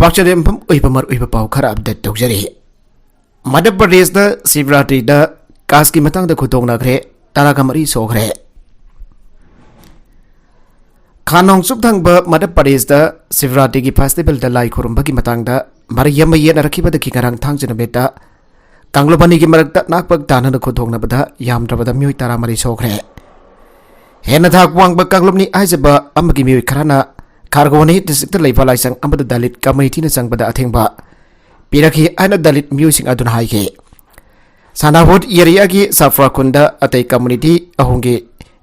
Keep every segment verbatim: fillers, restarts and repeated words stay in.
ꯄꯥꯛꯆꯗꯦꯝꯐꯝ ꯑꯣꯏꯕ ꯃꯔꯨꯑꯣꯏꯕ ꯄꯥꯎ ꯈꯔ ꯑꯞꯗꯦꯠ ꯇꯧꯖꯔꯤ꯫ ꯃꯙ꯭ꯌ ꯄ꯭ꯔꯗꯦꯁꯇ ꯁꯤꯕꯔꯥꯇ꯭ꯔꯤꯗ ꯀꯥꯁꯀꯤ ꯃꯇꯥꯡꯗ ꯈꯨꯗꯣꯡꯅꯈ꯭ꯔꯦ, ꯇꯔꯥꯒ ꯃꯔꯤ ꯁꯣꯛꯈ꯭ꯔꯦ꯫ ꯈꯥ ꯅꯣꯡꯆꯨꯞ ꯊꯪꯕ ꯃꯙ꯭ꯌ ꯄ꯭ꯔꯗꯦꯁꯇ ꯁꯤꯕꯔꯥꯇ꯭ꯔꯤꯒꯤ ꯐꯦꯁꯇꯤꯚꯦꯜꯗ ꯂꯥꯏ ꯈꯨꯔꯨꯝꯕꯒꯤ ꯃꯇꯥꯡꯗ ꯃꯔꯩ ꯑꯃ ꯌꯦꯠꯅꯔꯛꯈꯤꯕꯗꯒꯤ ꯉꯔꯥꯡ ꯊꯥꯡꯖ ꯅꯨꯃꯤꯠꯇ ꯀꯥꯡꯂꯨꯞ ꯑꯅꯤꯒꯤ ꯃꯔꯛꯇ ꯅꯥꯛꯄ ꯇꯥꯅꯅ ꯈꯨꯗꯣꯡꯅꯕꯗ ꯌꯥꯝꯗ꯭ꯔꯕꯗ ꯃꯤꯑꯣꯏ ꯇꯔꯥꯃꯔꯤ ꯁꯣꯛꯈ꯭ꯔꯦ꯫ ꯍꯦꯟꯅ ꯊꯥꯛ ꯋꯥꯡꯕ ꯀꯥꯡꯂꯨꯞꯅꯤ ꯍꯥꯏꯖꯕ ꯑꯃꯒꯤ ꯃꯤꯑꯣꯏ ꯈꯔꯅ ꯈꯥꯔꯒꯣꯅꯤ ꯗꯤꯁꯇ꯭ꯔꯤꯛꯇ ꯂꯩꯕ ꯂꯥꯏꯁꯪ ꯑꯃꯗ ꯗꯂꯤꯠ ꯀꯝꯃ꯭ꯌꯨꯅꯤꯇꯤꯅ ꯆꯪꯕꯗ ꯑꯊꯤꯡꯕ ꯄꯤꯔꯛꯈꯤ ꯍꯥꯏꯅ ꯗꯂꯤꯠ ꯃꯤꯑꯣꯏꯁꯤꯡ ꯑꯗꯨꯅ ꯍꯥꯏꯈꯤ꯫ ꯁꯥꯅꯥꯍꯨꯠ ꯑꯦꯔꯤꯌꯥꯒꯤ ꯁꯥꯐ꯭ꯔꯥ ꯈꯨꯟꯗ ꯑꯇꯩ ꯀꯝꯃ꯭ꯌꯨꯅꯤꯇꯤ ꯑꯍꯨꯝꯒꯤ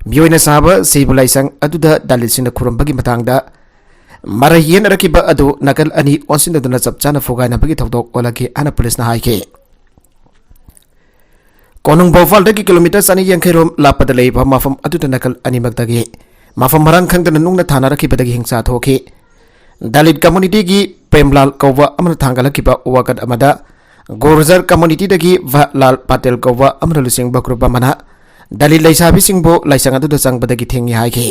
ꯃꯤꯑꯣꯏꯅ ꯁꯥꯕ ꯁꯤꯕ ꯂꯥꯏꯁꯪ ꯑꯗꯨꯗ ꯗꯂꯤꯠꯁꯤꯡꯅ ꯈꯨꯔꯨꯝꯕꯒꯤ ꯃꯇꯥꯡꯗ ꯃꯔꯩ ꯌꯦꯠꯅꯔꯛꯈꯤꯕ ꯑꯗꯨ ꯅꯥꯀꯜ ꯑꯅꯤ ꯑꯣꯟꯁꯤꯟꯅꯗꯨꯅ ꯆꯞ ꯆꯥꯅ ꯐꯨꯒꯥꯏꯅꯕꯒꯤ ꯊꯧꯗꯣꯛ ꯑꯣꯜꯂꯛꯈꯤ ꯍꯥꯏꯅ ꯄꯨꯂꯤꯁꯅ ꯍꯥꯏꯈꯤ꯫ ꯀꯣꯅꯨꯡ ꯚꯣꯄꯥꯜꯗꯒꯤ ꯀꯤꯂꯣꯃꯤꯇꯔ ꯆꯅꯤ ꯌꯥꯡꯈꯩ ꯔꯣꯝ ꯂꯥꯞꯄꯗ ꯂꯩꯕ ꯃꯐꯝ ꯑꯗꯨꯗ ꯅꯥꯀꯜ ꯑꯅꯤꯃꯛꯇꯒꯤ ꯃꯐꯝ ꯃꯔꯥꯡ ꯈꯪꯗꯅ ꯅꯨꯡꯅ ꯊꯥꯅꯔꯛꯈꯤꯕꯗꯒꯤ ꯍꯤꯡꯁꯥ ꯊꯣꯛꯈꯤ꯫ ꯗꯂꯤꯠ ꯀꯝꯃ꯭ꯌꯨꯅꯤꯇꯤꯒꯤ ꯄ꯭ꯔꯦꯝꯂꯥꯜ ꯀꯧꯕ ꯑꯃꯅ ꯊꯥꯡꯒꯠꯂꯛꯈꯤꯕ ꯋꯥꯀꯠ ꯑꯃꯗ ꯒꯨꯔꯖꯔ ꯀꯝꯃ꯭ꯌꯨꯅꯤꯇꯤꯗꯒꯤ ꯚꯥꯂꯥꯜ ꯄꯥꯇꯦꯜ ꯀꯧꯕ ꯑꯃꯅ ꯂꯨꯆꯤꯡꯕ ꯒ꯭ꯔꯨꯞ ꯑꯃꯅ ꯗꯂꯤꯠ ꯂꯩꯁꯥꯕꯤꯁꯤꯡꯕꯨ ꯂꯥꯏꯁꯪ ꯑꯗꯨꯗ ꯆꯪꯕꯗꯒꯤ ꯊꯤꯡꯉꯤ ꯍꯥꯏꯈꯤ꯫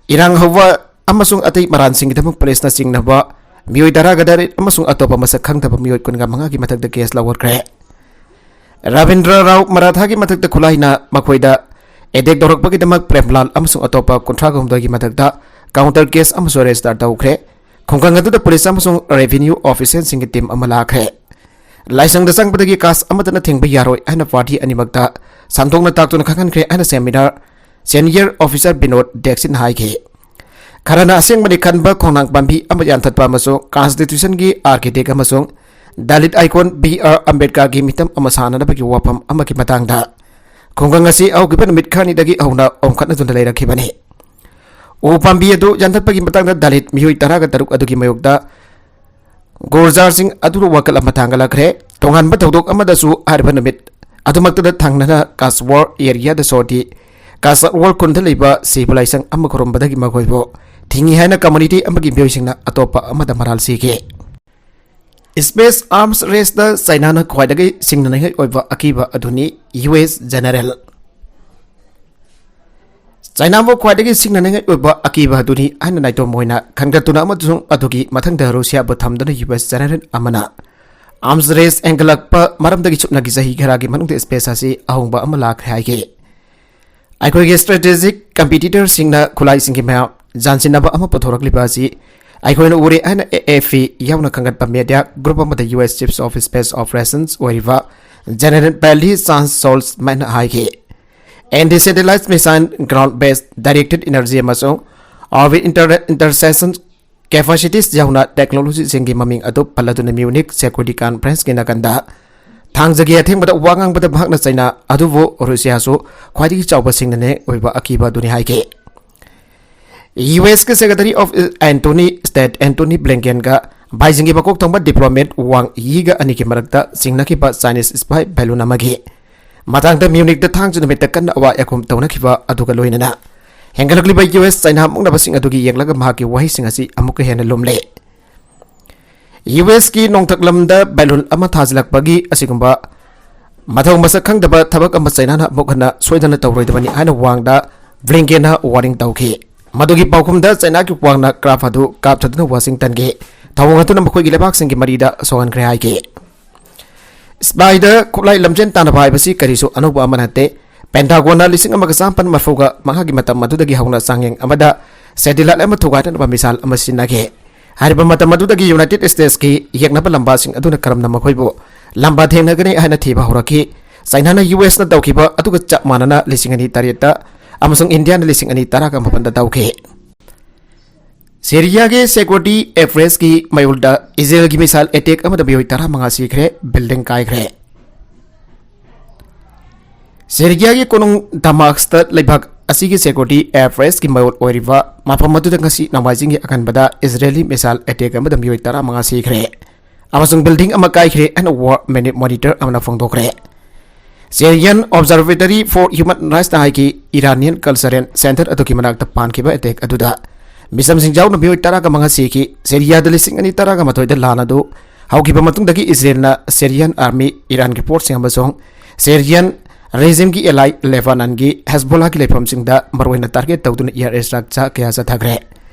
ꯏꯔꯥꯡ ꯍꯧꯕ ꯑꯃꯁꯨꯡ ꯑꯇꯩ ꯃꯔꯥꯟꯁꯤꯡꯒꯤꯗꯃꯛ ꯄꯨꯂꯤꯁꯅ ꯆꯤꯡꯅꯕ ꯃꯤꯑꯣꯏ ꯇꯔꯥꯒ ꯇꯔꯦꯠ ꯑꯃꯁꯨꯡ ꯑꯇꯣꯞꯄ ꯃꯁꯛ ꯈꯪꯗꯕ ꯃꯤꯑꯣꯏ ꯀꯨꯟꯒ ꯃꯉꯥꯒꯤ ꯃꯊꯛꯇ ꯀꯦꯁ ꯂꯧꯈꯠꯈ꯭ꯔꯦ꯫ ꯔꯕꯤꯟꯗ꯭ꯔ ꯔꯥꯎ ꯃꯔꯥꯊꯥꯒꯤ ꯃꯊꯛꯇ ꯈꯨꯠꯂꯥꯏꯅ ꯃꯈꯣꯏꯗ ꯑꯦꯇꯦꯛ ꯇꯧꯔꯛꯄꯒꯤꯗꯃꯛ ꯄ꯭ꯔꯦꯝꯂꯥꯜ ꯑꯃꯁꯨꯡ ꯑꯇꯣꯞꯄ ꯀꯨꯟꯊ꯭ꯔꯥ ꯍꯨꯝꯗꯣꯏꯒꯤ ꯃꯊꯛꯇ ꯀꯥꯎꯟꯇꯔ ꯀꯦꯁ ꯑꯃꯁꯨ ꯔꯦꯖꯤꯁꯇꯔ ꯇꯧꯈ꯭ꯔꯦ꯫ ꯈꯨꯡꯒꯪ ꯑꯗꯨꯗ ꯄꯨꯂꯤꯁ ꯑꯃꯁꯨꯡ ꯔꯦꯚꯤꯅ꯭ꯌꯨ ꯑꯣꯐꯤꯁꯤꯌꯦꯜꯁꯤꯡꯒꯤ ꯇꯤꯝ ꯑꯃ ꯂꯥꯛꯈ꯭ꯔꯦ꯫ ꯂꯥꯏꯁꯪꯗ ꯆꯪꯕꯗꯒꯤ ꯀꯥꯁ ꯑꯃꯠꯇꯅ ꯊꯤꯡꯕ ꯌꯥꯔꯣꯏ ꯍꯥꯏꯅ ꯄꯥꯔꯇꯤ ꯑꯅꯤꯃꯛꯇ ꯁꯟꯗꯣꯛꯅ ꯇꯥꯛꯇꯨꯅ ꯈꯪꯍꯟꯈ꯭ꯔꯦ ꯍꯥꯏꯅ ꯁꯦꯃꯤꯅꯥꯔ ꯁꯦꯅꯤꯌꯔ ꯑꯣꯐꯤꯁꯥꯔ ꯕꯤꯅꯣꯗ ꯗꯦꯛꯁꯤꯠꯅ ꯍꯥꯏꯈꯤ꯫ ꯈꯔꯅ ꯑꯁꯦꯡꯕꯅꯤ ꯈꯟꯕ ꯈꯣꯡꯅꯥꯡ ꯄꯥꯝꯕꯤ ꯑꯃ ꯌꯥꯟꯊꯠꯄ ꯑꯃꯁꯨꯡ ꯀꯟꯁꯇꯤꯇ꯭ꯌꯨꯁꯟꯒꯤ ꯑꯥꯔꯀꯤꯇꯦꯛ ꯑꯃꯁꯨꯡ ꯗꯂꯤꯠ ꯑꯥꯏꯀꯣꯟ ꯕꯤ ꯑꯥꯔ ꯑꯝꯕꯦꯗꯀꯔꯒꯤ ꯃꯤꯇꯝ ꯑꯃ ꯁꯥꯟꯅꯅꯕꯒꯤ ꯋꯥꯐꯝ ꯑꯃꯒꯤ ꯃꯇꯥꯡꯗ ꯈꯨꯡꯒꯪ ꯑꯁꯤ ꯍꯧꯈꯤꯕ ꯅꯨꯃꯤꯠ ꯈꯔꯅꯤꯗꯒꯤ ꯍꯧꯅ ꯑꯣꯝꯈꯠꯅꯗꯨꯅ ꯂꯩꯔꯛꯈꯤꯕꯅꯤ꯫ ꯎ ꯄꯥꯝꯕꯤ ꯑꯗꯨ ꯌꯥꯟꯊꯠꯄꯒꯤ ꯃꯇꯥꯡꯗ ꯗꯂꯤꯠ ꯃꯤꯑꯣꯏ ꯇꯔꯥꯒ ꯇꯔꯨꯛ ꯑꯗꯨꯒꯤ ꯃꯥꯌꯣꯛꯇ ꯒꯨꯔꯖꯥꯔꯁꯤꯡ ꯑꯗꯨꯅ ꯋꯥꯀꯠ ꯑꯃ ꯊꯥꯡꯒꯠꯂꯛꯈ꯭ꯔꯦ꯫ ꯇꯣꯉꯥꯟꯕ ꯊꯧꯗꯣꯛ ꯑꯃꯗꯁꯨ ꯍꯥꯏꯔꯤꯕ ꯅꯨꯃꯤꯠ ꯑꯗꯨꯃꯛꯇꯗ ꯊꯪꯅꯅ ꯀꯥꯁꯋꯥꯔ ꯑꯦꯔꯤꯌꯥꯗ ꯁꯣꯇꯤ ꯀꯥꯁꯋꯥꯔ ꯈꯨꯟꯗ ꯂꯩꯕ ꯁꯤꯕ ꯂꯥꯏꯁꯪ ꯑꯃ ꯈꯨꯔꯨꯝꯕꯗꯒꯤ ꯃꯈꯣꯏꯕꯨ ꯊꯤꯡꯉꯤ ꯍꯥꯏꯅ ꯀꯝꯃ꯭ꯌꯨꯅꯤꯇꯤ ꯑꯃꯒꯤ ꯃꯤꯑꯣꯏꯁꯤꯡꯅ ꯑꯇꯣꯞꯄ ꯑꯃꯗ ꯃꯔꯥꯜ ꯁꯤꯈꯤ꯫ ꯁ꯭ꯄꯦꯁ ꯑꯥꯔꯝꯁ ꯔꯦꯁꯇ ꯆꯥꯏꯅꯥꯅ ꯈ꯭ꯋꯥꯏꯗꯒꯤ ꯁꯤꯡꯅꯅꯤꯡꯉꯥꯏ ꯑꯣꯏꯕ ꯑꯀꯤꯕ ꯑꯗꯨꯅꯤ ꯌꯨ ꯑꯦꯁ ꯖꯦꯅꯦꯔꯦꯜ꯫ ꯆꯥꯏꯅꯥꯕꯨ ꯈ꯭ꯋꯥꯏꯗꯒꯤ ꯁꯤꯡꯅꯅꯤꯡꯉꯥꯏ ꯑꯣꯏꯕ ꯑꯀꯤꯕ ꯑꯗꯨꯅꯤ ꯍꯥꯏꯅ ꯅꯥꯏꯇꯣꯝ ꯑꯣꯏꯅ ꯈꯟꯒꯠꯇꯨꯅ ꯑꯃꯁꯨꯡ ꯑꯗꯨꯒꯤ ꯃꯊꯪꯗ ꯔꯨꯁꯤꯌꯥꯕꯨ ꯊꯝꯗꯨꯅ ꯌꯨ ꯑꯦꯁ ꯖꯦꯅꯦꯔꯦꯜ ꯑꯃꯅ arms race ꯍꯦꯟꯒꯠꯂꯛꯄ ꯃꯔꯝꯗꯒꯤ ꯁꯨꯞꯅꯒꯤ ꯆꯍꯤ ꯈꯔꯒꯤ ꯃꯅꯨꯡꯗ space ꯑꯁꯤ ꯑꯍꯣꯡꯕ ꯑꯃ ꯂꯥꯛꯈ꯭ꯔꯦ ꯍꯥꯏꯈꯤ꯫ ꯑꯩꯈꯣꯏꯒꯤ strategic competitorꯁꯤꯡꯅ ꯈꯨꯠꯂꯥꯏꯁꯤꯡꯒꯤ ꯃꯌꯥꯝ ꯌꯥꯟꯁꯤꯟꯅꯕ ꯑꯃ ꯄꯨꯊꯣꯔꯛꯂꯤꯕ ꯑꯁꯤ ꯑꯩꯈꯣꯏꯅ ꯎꯔꯦ ꯍꯥꯏꯅ A F P ꯌꯥꯎꯅ ꯈꯟꯒꯠꯄ media group ꯑꯃꯗ U S Chiefs of Space Operations ꯑꯣꯏꯔꯤꯕ General Bradley Chance Schultzman ꯍꯥꯏꯈꯤ꯫ Anti-satellite missile, ground-based directed energy ꯑꯃꯁꯨꯡ orbit inter-, interception capacities ꯌꯥꯎꯅ technologyꯁꯤꯡꯒꯤ ꯃꯃꯤꯡ ꯑꯗꯨ ꯄꯜꯂꯗꯨꯅ Munich Security Conferenceꯀꯤ ꯅꯥꯀꯟꯗ ꯊꯥꯡꯖꯒꯤ ꯑꯊꯦꯡꯕꯗ ꯋꯥ ꯉꯥꯡꯕꯗ ꯃꯍꯥꯛꯅ ꯆꯩꯅꯥ ꯑꯗꯨꯕꯨ ꯔꯨꯁꯤꯌꯥꯁꯨ ꯈ꯭ꯋꯥꯏꯗꯒꯤ ꯆꯥꯎꯕ ꯁꯤꯡꯅꯅꯦ ꯑꯣꯏꯕ ꯑꯀꯤꯕ ꯑꯗꯨꯅꯤ ꯍꯥꯏꯈꯤ꯫ U S ꯀꯤ Secretary of State Antony Blinkenꯒ ꯕꯥꯏꯖꯤꯡꯒꯤ ꯃꯀꯣꯛ ꯊꯣꯡꯕ diplomat Wang Yiꯒ ꯑꯅꯤꯒꯤ ꯃꯔꯛꯇ ꯆꯤꯡꯅꯈꯤꯕ Chinese spy balloon ꯑꯃꯒꯤ ꯃꯇꯥꯡꯗ Munichꯇ ꯊꯥꯡꯖ ꯅꯨꯃꯤꯠꯇ ꯀꯟꯅ ꯑꯋꯥ ꯑꯈꯨꯝ ꯇꯧꯅꯈꯤꯕ ꯑꯗꯨꯒ ꯂꯣꯏꯅꯅ ꯍꯦꯟꯒꯠꯂꯛꯂꯤꯕ U S ꯆꯥꯏꯅꯥ ꯃꯨꯛꯅꯕꯁꯤꯡ ꯑꯗꯨꯒꯤ ꯌꯦꯡꯂꯒ ꯃꯍꯥꯛꯀꯤ ꯋꯥꯍꯩꯁꯤꯡ ꯑꯁꯤ ꯑꯃꯨꯛꯀ ꯍꯦꯟꯅ ꯂꯨꯝꯂꯦ꯫ U S ꯀꯤ ꯅꯣꯡꯊꯛ ꯂꯝꯗ balloon ꯑꯃ ꯊꯥꯖꯤꯜꯂꯛꯄꯒꯤ ꯑꯁꯤꯒꯨꯝꯕ ꯃꯊꯧ ꯃꯁꯛ ꯈꯪꯗꯕ ꯊꯕꯛ ꯑꯃ ꯆꯥꯏꯅꯥꯅ ꯑꯃꯨꯛ ꯍꯟꯅ ꯁꯣꯏꯗꯅ ꯇꯧꯔꯣꯏꯗꯕꯅꯤ ꯍꯥꯏꯅ ꯋꯥꯡꯗ ꯕ꯭ꯂꯤꯡꯀꯦꯟꯅ warning ꯇꯧꯈꯤ꯫ ꯃꯗꯨꯒꯤ ꯄꯥꯎꯈꯨꯝꯗ ꯆꯥꯏꯅꯥꯒꯤ ꯋꯥꯡꯅ craft ꯑꯗꯨ ꯀꯥꯞꯊꯗꯨꯅ ꯋꯥꯁꯤꯡꯇꯟꯒꯤ ꯊꯧꯑꯣꯡ ꯑꯗꯨꯅ ꯃꯈꯣꯏꯒꯤ ꯂꯩꯕꯥꯛꯁꯤꯡꯒꯤ ꯃꯔꯤꯗ ꯁꯣꯛꯍꯟꯈ꯭ꯔꯦ ꯍꯥꯏꯈꯤ꯫ Spyꯗ ꯈꯨꯠꯂꯥꯏ ꯂꯝꯖꯦꯟ ꯇꯥꯟꯅꯕ ꯍꯥꯏꯕꯁꯤ ꯀꯔꯤꯁꯨ ꯑꯅꯧꯕ ꯑꯃ ꯅꯠꯇꯦ꯫ Pentagonꯅ ꯂꯤꯁꯤꯡ ꯑꯃꯒ ꯆꯥꯃꯥꯄꯟ ꯃꯔꯤꯐꯨꯒ ꯃꯉꯥꯒꯤ ꯃꯇꯝ ꯑꯗꯨꯗꯒꯤ ꯍꯧꯅ ꯆꯥꯡꯌꯦꯡ ꯑꯃꯗ satellite ꯑꯃ ꯊꯨꯒꯥꯏꯅꯅꯕ missile ꯑꯃ ꯁꯤꯖꯤꯟꯅꯈꯤ꯫ ꯍꯥꯏꯔꯤꯕ ꯃꯇꯝ ꯑꯗꯨꯗꯒꯤ United Statesꯀꯤ ꯌꯦꯛꯅꯕ ꯂꯝꯕꯥꯁꯤꯡ ꯑꯗꯨꯅ ꯀꯔꯝꯅ ꯃꯈꯣꯏꯕꯨ ꯂꯝꯕꯥ ꯊꯦꯡꯅꯒꯅꯤ ꯍꯥꯏꯅ ꯊꯤꯕ ꯍꯧꯔꯛꯈꯤ꯫ ꯆꯥꯏꯅꯥꯅ U Sꯅ ꯇꯧꯈꯤꯕ ꯑꯗꯨꯒ ꯆꯞ ꯃꯥꯟꯅꯅ ꯂꯤꯁꯤꯡ ꯑꯅꯤ ꯇꯔꯦꯠꯇ ꯑꯃꯁꯨꯡ ꯏꯟꯗꯤꯌꯥꯅ ꯂꯤꯁꯤꯡ ꯑꯅꯤ ꯇꯔꯥꯒ ꯃꯥꯄꯟꯗ ꯇꯧꯈꯤ꯫ ꯁꯤꯔꯤꯌꯥꯒꯤ security apparatusꯀꯤ ꯃꯌꯣꯜꯗ ꯏꯖꯔꯦꯜꯒꯤ missile attack ꯑꯃꯗ ꯃꯤꯑꯣꯏ ꯇꯔꯥꯃꯉꯥ ꯁꯤꯈ꯭ꯔꯦ, building ꯀꯥꯏꯈ꯭ꯔꯦ꯫ ꯁꯤꯔꯤꯌꯥꯒꯤ ꯀꯣꯅꯨꯡ ꯗꯃꯥꯁꯇ ꯂꯩꯕꯥꯛ ꯑꯁꯤꯒꯤ security apparatusꯀꯤ ꯃꯌꯣꯜ ꯑꯣꯏꯔꯤꯕ ꯃꯐꯝ ꯑꯗꯨꯗ ꯉꯁꯤ ꯅꯣꯡꯃꯥꯏꯖꯤꯡꯒꯤ ꯑꯀꯟꯕꯗ ꯏꯖꯔꯦꯂꯤ missile attack ꯑꯃꯗ ꯃꯤꯑꯣꯏ ꯇꯔꯥꯃꯉꯥ ꯁꯤꯈ꯭ꯔꯦ ꯑꯃꯁꯨꯡ building ꯑꯃ ꯀꯥꯏꯈ꯭ꯔꯦ ꯍꯥꯏꯅ War Minute Monitor ꯑꯃꯅ ꯐꯣꯡꯗꯣꯛꯈ꯭ꯔꯦ꯫ Syrian Observatory for Human Rightsꯅ ꯍꯥꯏꯈꯤ, Iranian Cultural Center ꯑꯗꯨꯒꯤ ꯃꯅꯥꯛꯇ ꯄꯥꯟꯈꯤꯕ attack ꯑꯗꯨꯗ ꯃꯤꯆꯝꯁꯤꯡ ꯌꯥꯎꯅ ꯃꯤꯑꯣꯏ ꯇꯔꯥꯒ ꯃꯉꯥ ꯁꯤꯈꯤ, ꯁꯤꯔꯤꯌꯥꯗ ꯂꯤꯁꯤꯡ ꯑꯅꯤ ꯇꯔꯥꯒ ꯃꯥꯊꯣꯏꯗ ꯂꯥꯟ ꯑꯗꯨ ꯍꯧꯈꯤꯕ ꯃꯇꯨꯡꯗꯒꯤ ꯏꯖꯔꯦꯜꯅ Syrian Army, ꯏꯔꯥꯟꯒꯤ ꯐꯣꯔꯁꯁꯤꯡ ꯑꯃꯁꯨꯡ Syrian ꯔꯦꯖꯤꯝꯒꯤ ꯑꯦꯂꯥꯏ ꯂꯦꯕꯥꯅꯟꯒꯤ ꯍꯦꯖꯕꯣꯂꯥꯒꯤ ꯂꯩꯐꯝꯁꯤꯡꯗ ꯃꯔꯨꯑꯣꯏꯅ ꯇꯥꯔꯒꯦꯠ ꯇꯧꯗꯨꯅ ꯏꯌꯥꯔ ꯑꯦꯁꯇ꯭ꯔꯥꯏꯛ ꯆꯥ ꯀꯌꯥ ꯆꯠꯊꯈ꯭ꯔꯦ꯫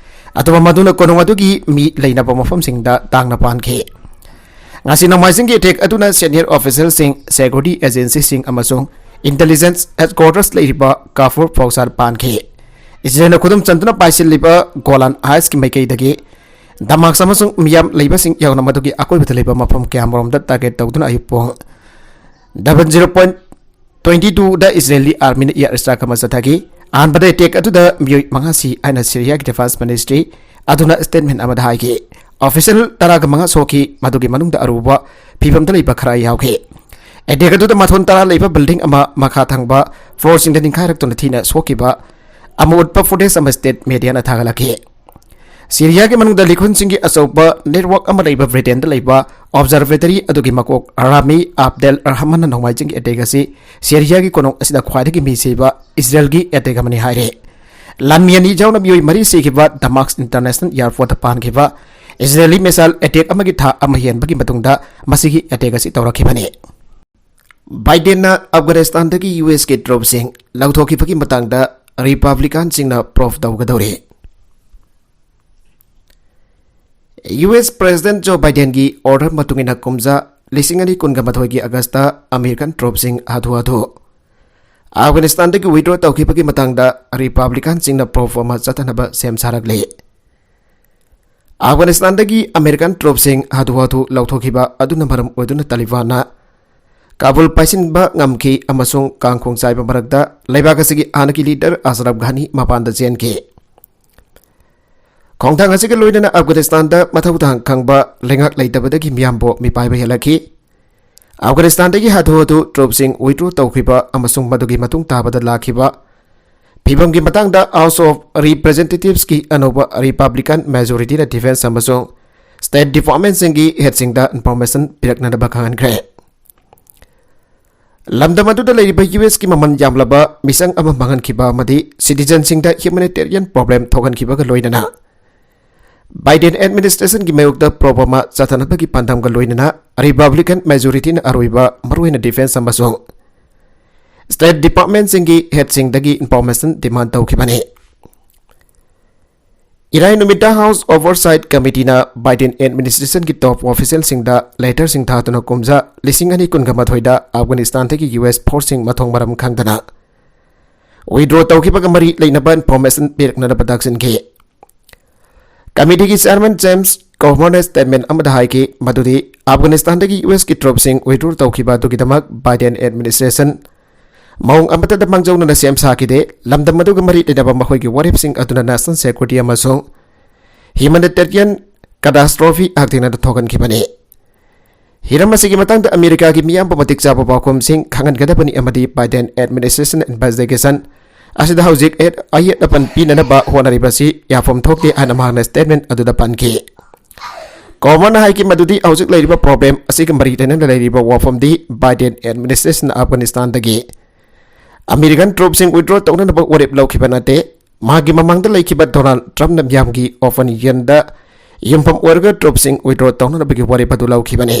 ꯑꯗꯨꯒ ꯃꯗꯨꯅ ꯀꯣꯅꯨꯡ ꯑꯗꯨꯒꯤ ꯃꯤ ꯂꯩꯅꯕ ꯃꯐꯝꯁꯤꯡꯗ ꯇꯥꯡꯅ ꯄꯥꯟꯈꯤ꯫ ꯉꯁꯤ ꯅꯣꯡꯃꯥꯏꯖꯤꯡꯒꯤ ꯑꯦꯇꯦꯛ ꯑꯗꯨꯅ ꯁꯦꯅꯤꯌꯔ ꯑꯣꯐꯤꯁꯤꯌꯦꯜꯁꯤꯡ, ꯁꯦꯀ꯭ꯌꯨꯔꯤꯇꯤ ꯑꯦꯖꯦꯟꯁꯤꯁꯤꯡ ꯑꯃꯁꯨꯡ ꯏꯟꯇꯦꯂꯤꯖꯦꯟꯁ ꯍꯦꯗꯀ꯭ꯋꯥꯇꯔꯁ ꯂꯩꯔꯤꯕ ꯀꯥꯐꯨꯔ ꯐꯧꯁꯥꯔ ꯄꯥꯟꯈꯤ꯫ ꯏꯁꯔꯦꯜꯅ ꯈꯨꯗꯨꯝ ꯆꯟꯗꯨꯅ ꯄꯥꯏꯁꯤꯜꯂꯤꯕ ꯒꯣꯂꯥꯟ ꯍꯥꯏꯠꯁꯀꯤ ꯃꯥꯏꯀꯩꯗꯒꯤ ꯗꯃꯥꯁ ꯑꯃꯁꯨꯡ ꯃꯤꯌꯥꯝ ꯂꯩꯕꯁꯤꯡ ꯌꯥꯎꯅ ꯃꯗꯨꯒꯤ ꯑꯀꯣꯏꯕꯗ ꯂꯩꯕ ꯃꯐꯝ ꯀꯌꯥꯃꯔꯣꯝꯗ ꯇꯥꯔꯒꯦꯠ ꯇꯧꯗꯨꯅ ꯑꯌꯨꯛ ꯄꯨꯡ double zero point twenty two ꯗ ꯏꯁꯔꯦꯂꯤ ꯑꯥꯔꯃꯤꯅ ꯏꯌꯥꯔ ꯁ꯭ꯇ꯭ꯔꯥꯏꯛ ꯑꯃ ꯆꯠꯊꯈꯤ꯫ ꯑꯍꯥꯟꯕꯗ ꯑꯦꯇꯦꯛ ꯑꯗꯨꯗ ꯃꯤꯑꯣꯏ ꯃꯉꯥ ꯁꯤ ꯍꯥꯏꯅ ꯁꯤꯔꯤꯌꯥꯒꯤ ꯗꯤꯐꯦꯟꯁ ꯃꯤꯅꯤꯁꯇ꯭ꯔꯤ ꯑꯗꯨꯅ ꯁ꯭ꯇꯦꯠꯃꯦꯟ ꯑꯃꯗ ꯍꯥꯏꯈꯤ꯫ ꯑꯣꯐꯤꯁꯤꯌꯦꯜ ꯇꯔꯥꯒ ꯃꯉꯥ ꯁꯣꯛꯈꯤ, ꯃꯗꯨꯒꯤ ꯃꯅꯨꯡꯗ ꯑꯔꯨꯕ ꯐꯤꯚꯝꯗ ꯂꯩꯕ ꯈꯔ ꯌꯥꯎꯈꯤ꯫ ꯑꯦꯇꯦꯛ ꯑꯗꯨꯗ ꯃꯊꯣꯟ ꯇꯔꯥ ꯂꯩꯕ ꯕꯤꯜꯗꯤꯡ ꯑꯃ ꯃꯈꯥ ꯊꯪꯕ ꯐ꯭ꯂꯣꯔꯁꯤꯡꯗ ꯅꯤꯡꯈꯥꯏꯔꯛꯇꯨꯅ ꯊꯤꯅ ꯁꯣꯛꯈꯤꯕ ꯑꯃ ꯎꯠꯄ ꯐꯨꯇꯦꯖ ꯑꯃ ꯁ꯭ꯇꯦꯠ ꯃꯦꯗꯤꯌꯥꯅ ꯊꯥꯒꯠꯂꯛꯈꯤ꯫ ꯁꯤꯔꯤꯌꯥꯒꯤ ꯃꯅꯨꯡꯗ ꯂꯤꯈꯨꯟꯁꯤꯡꯒꯤ ꯑꯆꯧꯕ ꯅꯦꯠꯋꯥꯔꯛ ꯑꯃ ꯂꯩꯕ ꯕ꯭ꯔꯤꯇꯦꯟꯗ ꯂꯩꯕ ꯑꯣꯕꯖꯔꯕꯦꯇꯔꯤ ꯑꯗꯨꯒꯤ ꯃꯀꯣꯛ ꯔꯥꯃꯤ ꯑꯕꯗꯦꯜ ꯔꯍꯃꯟꯅ ꯅꯣꯡꯃꯥꯏꯖꯤꯡꯒꯤ ꯑꯦꯇꯦꯛ ꯑꯁꯤ ꯁꯤꯔꯤꯌꯥꯒꯤ ꯀꯣꯅꯨꯡ ꯑꯁꯤꯗ ꯈ꯭ꯋꯥꯏꯗꯒꯤ ꯃꯤ ꯁꯤꯕ ꯏꯁꯔꯦꯜꯒꯤ ꯑꯦꯇꯦꯛ ꯑꯃꯅꯤ ꯍꯥꯏꯔꯦ꯫ ꯂꯥꯟꯃꯤ ꯑꯅꯤ ꯌꯥꯎꯅ ꯃꯤꯑꯣꯏ ꯃꯔꯤ ꯁꯤꯈꯤꯕ ꯗꯃꯥꯁ ꯏꯟꯇꯔꯅꯦꯁꯅꯦꯜ ꯑꯦꯌꯔꯄꯣꯔꯠꯇ ꯄꯥꯟꯈꯤꯕ ꯏꯁꯔꯦꯂꯤ ꯃꯤꯁꯥꯏꯜ ꯑꯦꯇꯦꯛ ꯑꯃꯒꯤ ꯊꯥ ꯑꯃ ꯍꯦꯟꯕꯒꯤ ꯃꯇꯨꯡꯗ ꯃꯁꯤꯒꯤ ꯑꯦꯇꯦꯛ ꯑꯁꯤ ꯇꯧꯔꯛꯈꯤꯕꯅꯤ꯫ ꯕꯥꯏꯗꯦꯟꯅ ꯑꯐꯒꯥꯅꯤꯁꯇꯥꯟꯗꯒꯤ ꯌꯨ ꯑꯦꯁꯀꯤ ꯇ꯭ꯔꯨꯞꯁꯤꯡ ꯂꯧꯊꯣꯛꯈꯤꯕꯒꯤ ꯃꯇꯥꯡꯗ ꯔꯤꯄꯕ꯭ꯂꯤꯀꯥꯟꯁꯤꯡꯅ ꯄ꯭ꯔꯨꯐ ꯇꯧꯒꯗꯧꯔꯤ꯫ ꯌꯨ ꯑꯦꯁ ꯄ꯭ꯔꯦꯁꯤꯗꯦꯟꯠ ꯖꯣ ꯕꯥꯏꯗꯦꯟꯒꯤ ꯑꯣꯔꯗꯔ ꯃꯇꯨꯡ ꯏꯟꯅ ꯀꯨꯝꯖꯥ ꯂꯤꯁꯤꯡ ꯑꯅꯤ ꯀꯨꯟꯒ ꯃꯥꯊꯣꯏꯒꯤ ꯑꯥꯒꯁꯇ ꯑꯃꯦꯔꯤꯀꯥꯟ ꯇ꯭ꯔꯨꯞꯁꯤꯡ ꯍꯥꯊꯨ ꯍꯥꯊꯨ ꯑꯐꯒꯥꯅꯤꯁꯇꯥꯟꯗꯒꯤ ꯋꯤꯗ꯭ꯔꯣ ꯇꯧꯈꯤꯕꯒꯤ ꯃꯇꯥꯡꯗ ꯔꯤꯄꯕ꯭ꯂꯤꯀꯥꯟꯁꯤꯡꯅ ꯄ꯭ꯔꯨꯐ ꯑꯃ ꯆꯠꯊꯅꯕ ꯁꯦꯝ ꯁꯥꯔꯛꯂꯤ꯫ ꯑꯐꯒꯥꯅꯤꯁꯇꯥꯟꯗꯒꯤ ꯑꯃꯦꯔꯤꯀꯥꯟ ꯇ꯭ꯔꯨꯞꯁꯤꯡ ꯍꯥꯊꯨ ꯍꯥꯊꯨ ꯂꯧꯊꯣꯛꯈꯤꯕ ꯑꯗꯨꯅ ꯃꯔꯝ ꯑꯣꯏꯗꯨꯅ ꯇꯥꯂꯤꯕꯥꯟꯅ ꯀꯥꯕꯨꯜ ꯄꯥꯏꯁꯤꯟꯕ ꯉꯝꯈꯤ ꯑꯃꯁꯨꯡ ꯀꯥꯡꯈꯣꯡ ꯆꯥꯏꯕ ꯃꯔꯛꯇ ꯂꯩꯕꯥꯛ ꯑꯁꯤꯒꯤ ꯍꯥꯟꯅꯒꯤ ꯂꯤꯗꯔ ꯑꯁꯔꯐ ꯘꯥꯅꯤ ꯃꯄꯥꯟꯗ ꯆꯦꯟꯈꯤ꯫ ꯈꯣꯡꯊꯥꯡ ꯑꯁꯤꯒ ꯂꯣꯏꯅꯅ ꯑꯐꯒꯥꯅꯤꯁꯇꯥꯟꯗ ꯃꯊꯧ ꯇꯥꯡ ꯈꯪꯕ ꯂꯩꯉꯥꯛ ꯂꯩꯇꯕꯗꯒꯤ ꯃꯤꯌꯥꯝꯕꯨ ꯃꯤꯄꯥꯏꯕ ꯍꯦꯜꯂꯛꯈꯤ꯫ ꯑꯐꯒꯥꯅꯤꯁꯇꯥꯟꯗꯒꯤ ꯍꯥꯊꯨ ꯍꯥꯊꯨ ꯇ꯭ꯔꯨꯞꯁꯤꯡ ꯋꯤꯗ꯭ꯔꯣ ꯇꯧꯈꯤꯕ ꯑꯃꯁꯨꯡ ꯃꯗꯨꯒꯤ ꯃꯇꯨꯡ ꯇꯥꯕꯗ ꯂꯥꯛꯈꯤꯕ ꯐꯤꯕꯝꯒꯤ ꯃꯇꯥꯡꯗ ꯍꯥꯎꯁ ꯑꯣꯐ ꯔꯤꯄ꯭ꯔꯦꯖꯦꯟꯇꯦꯇꯤꯚꯁꯀꯤ ꯑꯅꯧꯕ ꯔꯤꯄꯕ꯭ꯂꯤꯀꯥꯟ ꯃꯦꯖꯣꯔꯤꯇꯤꯅ ꯗꯤꯐꯦꯟꯁ ꯑꯃꯁꯨꯡ ꯁ꯭ꯇꯦꯠ ꯗꯤꯄꯥꯔꯠꯃꯦꯟꯠꯁꯤꯡꯒꯤ ꯍꯦꯗꯁꯤꯡꯗ ꯏꯟꯐꯣꯔꯃꯦꯁꯟ ꯄꯤꯔꯛꯅꯅꯕ ꯈꯪꯍꯟꯈ꯭ꯔꯦ꯫ ꯂꯝꯗꯝ ꯑꯗꯨꯗ ꯂꯩꯔꯤꯕ ꯌꯨ ꯑꯦꯁꯀꯤ ꯃꯃꯜ ꯌꯥꯝꯂꯕ ꯃꯤꯁꯪ ꯑꯃ ꯃꯥꯡꯍꯟꯈꯤꯕ ꯑꯃꯗꯤ ꯁꯤꯇꯤꯖꯟꯁꯤꯡꯗ ꯍ꯭ꯌꯨꯃꯦꯅꯤꯇꯦꯔꯤꯌꯟ ꯄ꯭ꯔꯣꯕ꯭ꯂꯦꯝ ꯊꯣꯛꯍꯟꯈꯤꯕꯒ ꯂꯣꯏꯅꯅ ꯕꯥꯏꯗꯦꯟ ꯑꯦꯗꯃꯤꯅꯤꯁꯇ꯭ꯔꯦꯁꯟꯒꯤ ꯃꯥꯌꯣꯛꯇ ꯄ꯭ꯔꯨꯐ ꯑꯃ ꯆꯠꯊꯅꯕꯒꯤ ꯄꯥꯟꯗꯝꯒ ꯂꯣꯏꯅꯅ ꯔꯤꯄꯕ꯭ꯂꯤꯀꯥꯟ ꯃꯦꯖꯣꯔꯤꯇꯤꯅ ꯑꯔꯣꯏꯕ ꯃꯔꯨꯑꯣꯏꯅ ꯗꯤꯐꯦꯟꯁ ꯑꯃꯁꯨꯡ ꯁ꯭ꯇꯦꯠ ꯗꯤꯄꯥꯔꯠꯃꯦꯟꯠꯁꯤꯡꯒꯤ ꯍꯦꯗꯁꯤꯡꯗꯒꯤ ꯏꯟꯐꯣꯔꯃꯦꯁꯟ ꯗꯤꯃꯥꯟ ꯇꯧꯈꯤꯕꯅꯤ꯫ ꯏꯔꯥꯏ ꯅꯨꯃꯤꯠꯇ ꯍꯥꯎꯁ ꯑꯣꯚꯔꯁꯥꯏꯠ ꯀꯃꯤꯇꯤꯅ ꯕꯥꯏꯗꯦꯟ ꯑꯦꯗꯃꯤꯅꯤꯁꯇ꯭ꯔꯦꯁꯟꯒꯤ ꯇꯣꯞ ꯑꯣꯐꯤꯁꯤꯌꯦꯜꯁꯤꯡꯗ ꯂꯦꯇꯔꯁꯤꯡ ꯊꯥꯗꯨꯅ ꯀꯨꯝꯖꯥ ꯂꯤꯁꯤꯡ ꯑꯅꯤ ꯀꯨꯟꯒ ꯃꯥꯊꯣꯏꯗ ꯑꯐꯒꯥꯅꯤꯁꯇꯥꯟꯗꯒꯤ ꯌꯨ ꯑꯦꯁ ꯐꯣꯔꯁꯁꯤꯡ ꯃꯊꯣꯡ ꯃꯔꯝ ꯈꯪꯗꯅ ꯋꯤꯗ꯭ꯔꯣ ꯇꯧꯈꯤꯕꯒ ꯃꯔꯤ ꯂꯩꯅꯕ ꯏꯟꯐꯣꯔꯃꯦꯁꯟ ꯄꯤꯔꯛꯅꯅꯕ ꯇꯥꯛꯁꯤꯟꯈꯤ꯫ ꯀꯃꯤꯇꯤꯒꯤ ꯆꯦꯌꯔꯃꯦꯟ ꯖꯦꯝꯁ ꯀꯣꯃꯔꯅ ꯁ꯭ꯇꯦꯠꯃꯦꯟ ꯑꯃꯗ ꯍꯥꯏꯈꯤ ꯃꯗꯨꯗꯤ ꯑꯐꯒꯥꯅꯤꯁꯇꯥꯟꯗꯒꯤ ꯌꯨ ꯑꯦꯁꯀꯤ ꯇ꯭ꯔꯨꯞꯁꯤꯡ ꯋꯤꯗ꯭ꯔꯣ ꯇꯧꯈꯤꯕ ꯑꯗꯨꯒꯤꯗꯃꯛ ꯕꯥꯏꯗꯦꯟ ꯑꯦꯗꯃꯤꯅꯤꯁꯇ꯭ꯔꯦꯁꯟ ꯃꯑꯣꯡ ꯑꯃꯠꯇꯗ ꯃꯥꯡꯖꯧꯅꯅ ꯁꯦꯝ ꯁꯥꯈꯤꯗꯦ꯫ ꯂꯝꯗꯝ ꯑꯗꯨꯒ ꯃꯔꯤ ꯂꯩꯅꯕ ꯃꯈꯣꯏꯒꯤ ꯋꯥꯔꯦꯞꯁꯤꯡ ꯑꯗꯨꯅ ꯅꯦꯁꯅꯦꯜ ꯁꯦꯀ꯭ꯌꯨꯔꯤꯇꯤ ꯑꯃꯁꯨꯡ ꯍ꯭ꯌꯨꯃꯥꯅꯤꯇꯦꯔꯤꯌꯟ ꯀꯦꯇꯥꯁꯇ꯭ꯔꯣꯐꯤ ꯍꯛꯊꯦꯡꯅꯅ ꯊꯣꯛꯍꯟꯈꯤꯕꯅꯤ꯫ ꯍꯤꯔꯝ ꯑꯁꯤꯒꯤ ꯃꯇꯥꯡꯗ ꯑꯃꯦꯔꯤꯀꯥꯒꯤ ꯃꯤꯌꯥꯝꯕꯨ ꯃꯇꯤꯛ ꯆꯥꯕ ꯄꯥꯎꯈꯨꯝꯁꯤꯡ ꯈꯪꯍꯟꯒꯗꯕꯅꯤ ꯑꯃꯗꯤ ꯕꯥꯏꯗꯦꯟ ꯑꯦꯗꯃꯤꯅꯤꯁꯇ꯭ꯔꯦꯁꯟ ꯏꯟꯚꯦꯁꯇꯤꯒꯦꯁꯟ ꯑꯁꯤꯗ ꯍꯧꯖꯤꯛ ꯑꯌꯦꯠ-, ꯑꯌꯦꯠ ꯑꯄꯟ ꯄꯤꯅꯅꯕ ꯍꯣꯠꯅꯔꯤꯕꯁꯤ ꯌꯥꯐꯝ ꯊꯣꯛꯇꯦ ꯍꯥꯏꯅ ꯃꯍꯥꯛꯅ ꯁ꯭ꯇꯦꯠꯃꯦꯟ ꯑꯗꯨꯗ ꯄꯟꯈꯤ꯫ ꯀꯣꯃꯔꯅ ꯍꯥꯏꯈꯤ ꯃꯗꯨꯗꯤ ꯍꯧꯖꯤꯛ ꯂꯩꯔꯤꯕ ꯄ꯭ꯔꯣꯕ꯭ꯂꯦꯝ ꯑꯁꯤꯒ ꯃꯔꯤ ꯂꯩꯅꯅ ꯂꯩꯔꯤꯕ ꯋꯥꯐꯝꯗꯤ ꯕꯥꯏꯗꯦꯟ ꯑꯦꯗꯃꯤꯅꯤꯁꯇ꯭ꯔꯦꯁꯟꯅ ꯑꯐꯒꯥꯅꯤꯁꯇꯥꯟꯗꯒꯤ ꯑꯃꯦꯔꯤꯀꯟ ꯇ꯭ꯔꯨꯞꯁꯤꯡ ꯋꯤꯗ꯭ꯔꯣ ꯇꯧꯅꯅꯕ ꯋꯥꯔꯦꯞ ꯂꯧꯈꯤꯕ ꯅꯠꯇꯦ꯫ ꯃꯥꯒꯤ ꯃꯃꯥꯡꯗ ꯂꯩꯈꯤꯕ ꯗꯣꯅꯥꯜꯗ ꯇ꯭ꯔꯝꯞꯅ ꯃꯤꯌꯥꯝꯒꯤ ꯑꯣꯄꯤꯅꯤꯌꯟꯗ ꯌꯨꯝꯐꯝ ꯑꯣꯏꯔꯒ ꯇ꯭ꯔꯨꯞꯁꯤꯡ ꯋꯤꯗ꯭ꯔꯣ ꯇꯧꯅꯅꯕꯒꯤ ꯋꯥꯔꯦꯞ ꯑꯗꯨ ꯂꯧꯈꯤꯕꯅꯤ꯫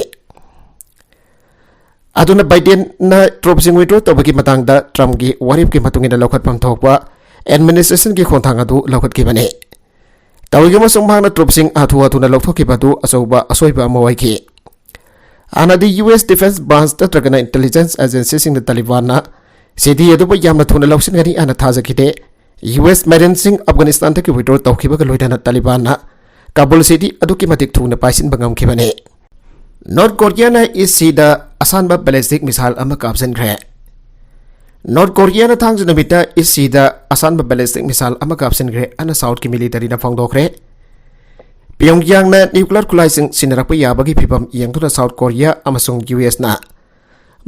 ꯑꯗꯨꯅ ꯕꯥꯏꯗꯦꯟꯅ ꯇ꯭ꯔꯨꯞꯁꯤꯡ ꯋꯤꯗ꯭ꯔꯣ ꯇꯧꯕꯒꯤ ꯃꯇꯥꯡꯗ ꯇ꯭ꯔꯝꯞꯀꯤ ꯋꯥꯔꯦꯞꯀꯤ ꯃꯇꯨꯡ ꯏꯟꯅ ꯂꯧꯈꯠꯐꯝ ꯊꯣꯛꯄ ꯑꯦꯗꯃꯤꯅꯤꯁꯇ꯭ꯔꯦꯁꯟꯒꯤ ꯈꯣꯡꯊꯥꯡ ꯑꯗꯨ ꯂꯧꯈꯠꯈꯤꯕꯅꯤ꯫ ꯇꯧꯏꯒꯨꯝꯕꯁꯨꯡ ꯃꯍꯥꯛꯅ ꯇ꯭ꯔꯨꯞꯁꯤꯡ ꯍꯥꯊꯨ ꯍꯥꯊꯨꯅ ꯂꯧꯊꯣꯛꯈꯤꯕ ꯑꯗꯨ ꯑꯆꯧꯕ ꯑꯁꯣꯏꯕ ꯑꯃ ꯑꯣꯏꯈꯤ꯫ ꯍꯥꯟꯅꯗꯤ ꯌꯨ ꯑꯦꯁ ꯗꯤꯐꯦꯟꯁ ꯕ꯭ꯔꯥꯟꯆ ꯅꯠꯇ꯭ꯔꯒꯅ ꯏꯟꯇꯦꯂꯤꯖꯦꯟꯁ ꯑꯦꯖꯦꯟꯁꯤꯁꯤꯡꯅ ꯇꯥꯂꯤꯕꯥꯟꯅ ꯁꯤꯇꯤ ꯑꯗꯨꯕꯨ ꯌꯥꯝꯅ ꯊꯨꯅ ꯂꯧꯁꯤꯟꯒꯅꯤ ꯍꯥꯏꯅ ꯊꯥꯖꯈꯤꯗꯦ꯫ ꯌꯨ ꯑꯦꯁ ꯃꯦꯔꯤꯟꯁꯤꯡ ꯑꯐꯒꯥꯅꯤꯁꯇꯥꯟꯗꯒꯤ ꯋꯤꯗ꯭ꯔꯣ ꯇꯧꯈꯤꯕꯒ ꯂꯣꯏꯅꯅ ꯇꯥꯂꯤꯕꯥꯟꯅ ꯀꯥꯕꯨꯜ ꯁꯤꯇꯤ ꯑꯗꯨꯛꯀꯤ ꯃꯇꯤꯛ ꯊꯨꯅ ꯄꯥꯏꯁꯤꯟꯕ ꯉꯝꯈꯤꯕꯅꯤ꯫ ꯅꯣꯔꯠ ꯀꯣꯔꯤꯌꯥꯅ ꯏꯁ ꯁꯤꯗ ꯑꯁꯥꯟꯕ ꯕꯦꯂꯤꯁꯇꯤꯛ ꯃꯤꯁꯥꯏꯜ ꯑꯃ ꯀꯥꯞꯁꯤꯟꯈ꯭ꯔꯦ꯫ ꯅꯣꯔꯠ ꯀꯣꯔꯤꯌꯥꯅ ꯊꯥꯡꯖ ꯅꯨꯃꯤꯠꯇ ꯏꯁ ꯁꯤꯗ ꯑꯁꯥꯟꯕ ꯕꯦꯂꯤꯁꯇꯤꯛ ꯃꯤꯁꯥꯏꯜ ꯑꯃ ꯀꯥꯞꯁꯤꯟꯈ꯭ꯔꯦ ꯍꯥꯏꯅ ꯁꯥꯎꯠꯀꯤ ꯃꯤꯂꯤꯇꯔꯤꯅ ꯐꯣꯡꯗꯣꯛꯈ꯭ꯔꯦ꯫ ꯄꯤꯌꯣꯡꯌꯥꯡꯅ ꯅ꯭ꯌꯨꯀ꯭ꯂꯤꯌꯔ ꯈꯨꯠꯂꯥꯏꯁꯤꯡ ꯁꯤꯖꯤꯟꯅꯔꯛꯄ ꯌꯥꯕꯒꯤ ꯐꯤꯚꯝ ꯌꯦꯡꯗꯨꯅ ꯁꯥꯎꯠ ꯀꯣꯔꯤꯌꯥ ꯑꯃꯁꯨꯡ ꯌꯨ ꯑꯦꯁꯅ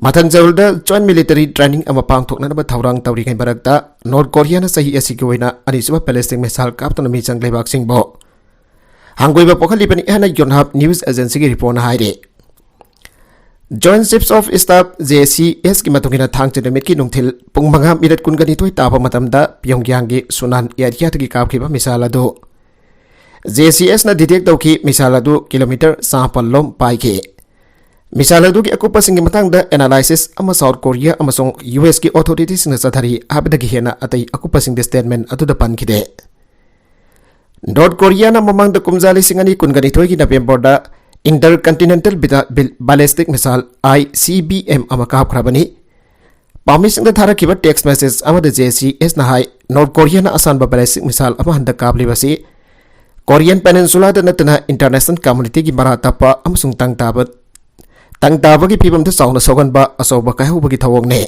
ꯃꯊꯪ ꯆꯌꯣꯜꯗ ꯖꯣꯏꯟꯠ ꯃꯤꯂꯤꯇꯔꯤ ꯇ꯭ꯔꯦꯅꯤꯡ ꯑꯃ ꯄꯥꯡꯊꯣꯛꯅꯅꯕ ꯊꯧꯔꯥꯡ ꯇꯧꯔꯤꯉꯩ ꯃꯔꯛꯇ ꯅꯣꯔꯠ ꯀꯣꯔꯤꯌꯥꯅ ꯆꯍꯤ ꯑꯁꯤꯒꯤ ꯑꯣꯏꯅ ꯑꯅꯤꯁꯨꯕ ꯕꯦꯂꯤꯁꯇꯤꯛ ꯃꯤꯁꯥꯏꯜ ꯀꯥꯞꯇꯨꯅ ꯃꯤꯆꯪ ꯂꯩꯕꯥꯛꯁꯤꯡꯕꯨ ꯍꯪꯒꯣꯏꯕ ꯄꯣꯛꯍꯜꯂꯤꯕꯅꯤ ꯍꯥꯏꯅ ꯌꯣꯟꯍꯥꯞ ꯅ꯭ꯌꯨꯁ ꯑꯦꯖꯦꯟꯁꯤꯒꯤ ꯔꯤꯄꯣꯔꯠꯅ ꯍꯥꯏꯔꯤ꯫ ꯖꯣꯏꯟꯠ ꯆꯤꯐꯁ ꯑꯣꯐ ꯁ꯭ꯇꯥꯐ, ꯖꯦ ꯁꯤ ꯑꯦꯁꯀꯤ ꯃꯇꯨꯡ ꯏꯟꯅ ꯊꯥꯡꯖ ꯅꯨꯃꯤꯠꯀꯤ ꯅꯨꯡꯊꯤꯜ ꯄꯨꯡ ꯃꯉꯥ ꯃꯤꯅꯠ ꯀꯨꯟꯒ ꯅꯤꯊꯣꯏ ꯇꯥꯕ ꯃꯇꯝꯗ ꯄꯤꯌꯣꯡꯌꯥꯡꯒꯤ ꯁꯨꯅꯥꯟ ꯑꯦꯔꯤꯌꯥꯗꯒꯤ ꯀꯥꯞꯈꯤꯕ ꯃꯤꯁꯥꯏꯜ ꯑꯗꯨ ꯖꯦ ꯁꯤ ꯑꯦꯁꯅ ꯗꯤꯇꯦꯛ ꯇꯧꯈꯤ꯫ ꯃꯤꯁꯥꯏꯜ ꯑꯗꯨ ꯀꯤꯂꯣꯃꯤꯇꯔ ꯆꯥꯃꯥꯄꯜ ꯂꯣꯝ ꯄꯥꯏꯈꯤ꯫ ꯃꯤꯁꯥꯏꯜ ꯑꯗꯨꯒꯤ ꯑꯀꯨꯞꯄꯁꯤꯡꯒꯤ ꯃꯇꯥꯡꯗ analysis ꯑꯃ South Korea ꯑꯃꯁꯨꯡ U S ꯀꯤ authority ꯁꯤꯡꯅ ꯆꯠꯊꯔꯤ ꯍꯥꯏꯕꯗꯒꯤ ꯍꯦꯟꯅ ꯑꯇꯩ ꯑꯀꯨꯞꯄꯁꯤꯡꯗꯤ statement ꯑꯗꯨꯗ ꯄꯟꯈꯤꯗꯦ꯫ North Korea ꯅ ꯃꯃꯥꯡꯗ ꯀꯨꯝꯖꯥ ꯂꯤꯁꯤꯡ ꯑꯅꯤ ꯀꯨꯟꯒ ꯅꯤꯊꯣꯏꯒꯤ November the Intercontinental Bita-, Bil-, Ballistic Missile, I C B M, ꯑꯃ ꯀꯥꯞꯈ꯭ꯔꯕꯅꯤ꯫ ꯄꯥꯝꯃꯤꯁꯤꯡꯗ ꯊꯥꯔꯛꯈꯤꯕ text message ꯑꯃꯗ J C S ꯅ ꯍꯥꯏ, North Korea ꯅ ꯑꯁꯥꯟꯕ ballistic missile ꯑꯃ ꯍꯟꯗꯛ ꯀꯥꯞꯂꯤꯕꯁꯤ Korean Peninsula ꯗ ꯅꯠꯇꯅ international community ꯒꯤ ꯃꯔꯥ ꯇꯞꯄ ꯑꯃꯁꯨꯡ ꯇꯪ ꯇꯥꯕ, ꯇꯪ ꯇꯥꯕꯒꯤ ꯐꯤꯕꯝꯗ ꯆꯥꯎꯅ ꯁꯣꯛꯍꯟꯕ ꯑꯆꯧꯕ ꯀꯥꯏꯍꯧꯕꯒꯤ ꯊꯧꯑꯣꯡꯅꯤ꯫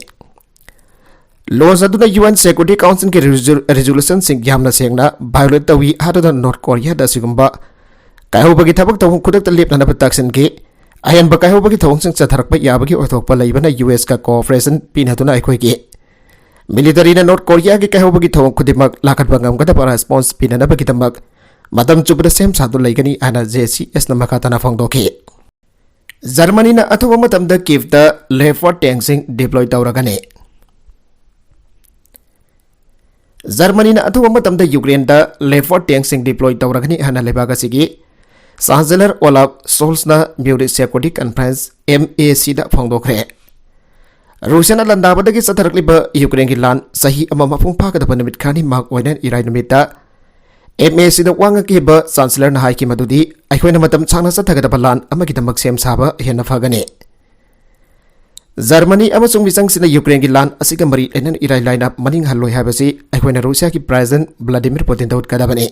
Launch ꯑꯗꯨꯅ U N Security Council ꯒꯤ resol-, resolution ꯁꯤꯡ ꯌꯥꯝꯅ ꯁꯦꯡꯅ violate ꯇꯧꯏ ꯍꯥꯏꯗꯨꯅ North Korea ꯗ ꯑꯁꯤꯒꯨꯝꯕ ꯀꯥꯏꯍꯧꯕꯒꯤ ꯊꯕꯛ ꯊꯧꯑꯣꯡ ꯈꯨꯗꯛꯇ ꯂꯦꯞꯅꯅꯕ ꯇꯛꯁꯤꯟꯈꯤ꯫ ꯑꯍꯦꯟꯕ ꯀꯥꯏꯍꯧꯕꯒꯤ ꯊꯧꯑꯣꯡꯁꯤꯡ ꯆꯠꯊꯔꯛꯄ ꯌꯥꯕꯒꯤ ꯑꯣꯏꯊꯣꯛꯄ ꯂꯩꯕꯅ U S ꯀ cooperation ꯄꯤꯅꯗꯨꯅ ꯑꯩꯈꯣꯏꯒꯤ military ꯅ North Korea ꯒꯤ ꯀꯥꯏꯍꯧꯕꯒꯤ ꯊꯧꯑꯣꯡ ꯈꯨꯗꯤꯡꯃꯛ ꯂꯥꯛꯍꯟꯕ ꯉꯝꯒꯗꯕ response ꯄꯤꯅꯅꯕꯒꯤꯗꯃꯛ ꯃꯇꯝ ꯆꯨꯞꯄꯗ ꯁꯦꯝ ꯁꯥꯗꯨꯅ ꯂꯩꯒꯅꯤ ꯍꯥꯏꯅ J C S ꯅ ꯃꯈꯥ ꯇꯥꯅ ꯐꯣꯡꯗꯣꯛꯈꯤ꯫ ꯖꯔꯃꯅꯤꯅ ꯑꯊꯨꯕ ꯃꯇꯝꯗ Kyiv ꯇ Leopard tank ꯁꯤꯡ deploy ꯇꯧꯔꯒꯅꯤ꯫ ꯖꯔꯃꯅꯤꯅ ꯑꯊꯨꯕ ꯃꯇꯝꯗ Ukraine ꯗ Leopard tank ꯁꯤꯡ deploy ꯇꯧꯔꯒꯅꯤ ꯍꯥꯏꯅ ꯂꯩꯕꯥꯛ ꯑꯁꯤꯒꯤ Chancellor Olaf Scholz ꯅ Munich Security Conference, M A C the ꯐꯣꯡꯗꯣꯛꯈ꯭ꯔꯦ꯫ ꯔꯨꯁꯤꯌꯥꯅ ꯂꯥꯟꯗꯥꯕꯗꯒꯤ ꯆꯠꯊꯔꯛꯂꯤꯕ Ukraine ꯒꯤ ꯂꯥꯟ ꯆꯍꯤ ꯑꯃ ꯃꯄꯨꯡ ꯐꯥꯒꯗꯕ ꯅꯨꯃꯤꯠ ꯈꯔꯅꯤ ꯃꯥꯔꯛ ꯑꯣꯏꯅ ꯏꯔꯥꯏ ꯅꯨꯃꯤꯠꯇ M A C ꯗ ꯋꯥ ꯉꯥꯡꯈꯤꯕ Chancellor ꯅ ꯍꯥꯏꯈꯤ ꯃꯗꯨꯗꯤ, "ꯑꯩꯈꯣꯏꯅ ꯃꯇꯝ ꯁꯥꯡꯅ ꯆꯠꯊꯒꯗꯕ ꯂꯥꯟ ꯑꯃꯒꯤꯗꯃꯛ ꯁꯦꯝ ꯁꯥꯕ ꯍꯦꯟꯅ ꯐꯒꯅꯤ꯫ ꯖꯔꯃꯅꯤ ꯑꯃꯁꯨꯡ ꯃꯤꯆꯪꯁꯤꯡꯅ Ukraine ꯒꯤ ꯂꯥꯟ ꯑꯁꯤꯒ ꯃꯔꯤ ꯂꯩꯅꯅ ꯏꯔꯥꯏ ꯂꯥꯏꯅ ꯃꯅꯤꯡ ꯍꯜꯂꯣꯏ ꯍꯥꯏꯕꯁꯤ ꯑꯩꯈꯣꯏꯅ ꯔꯨꯁꯤꯌꯥꯒꯤ President Vladimir Putin ꯗ ꯎꯠꯀꯗꯕꯅꯤ꯫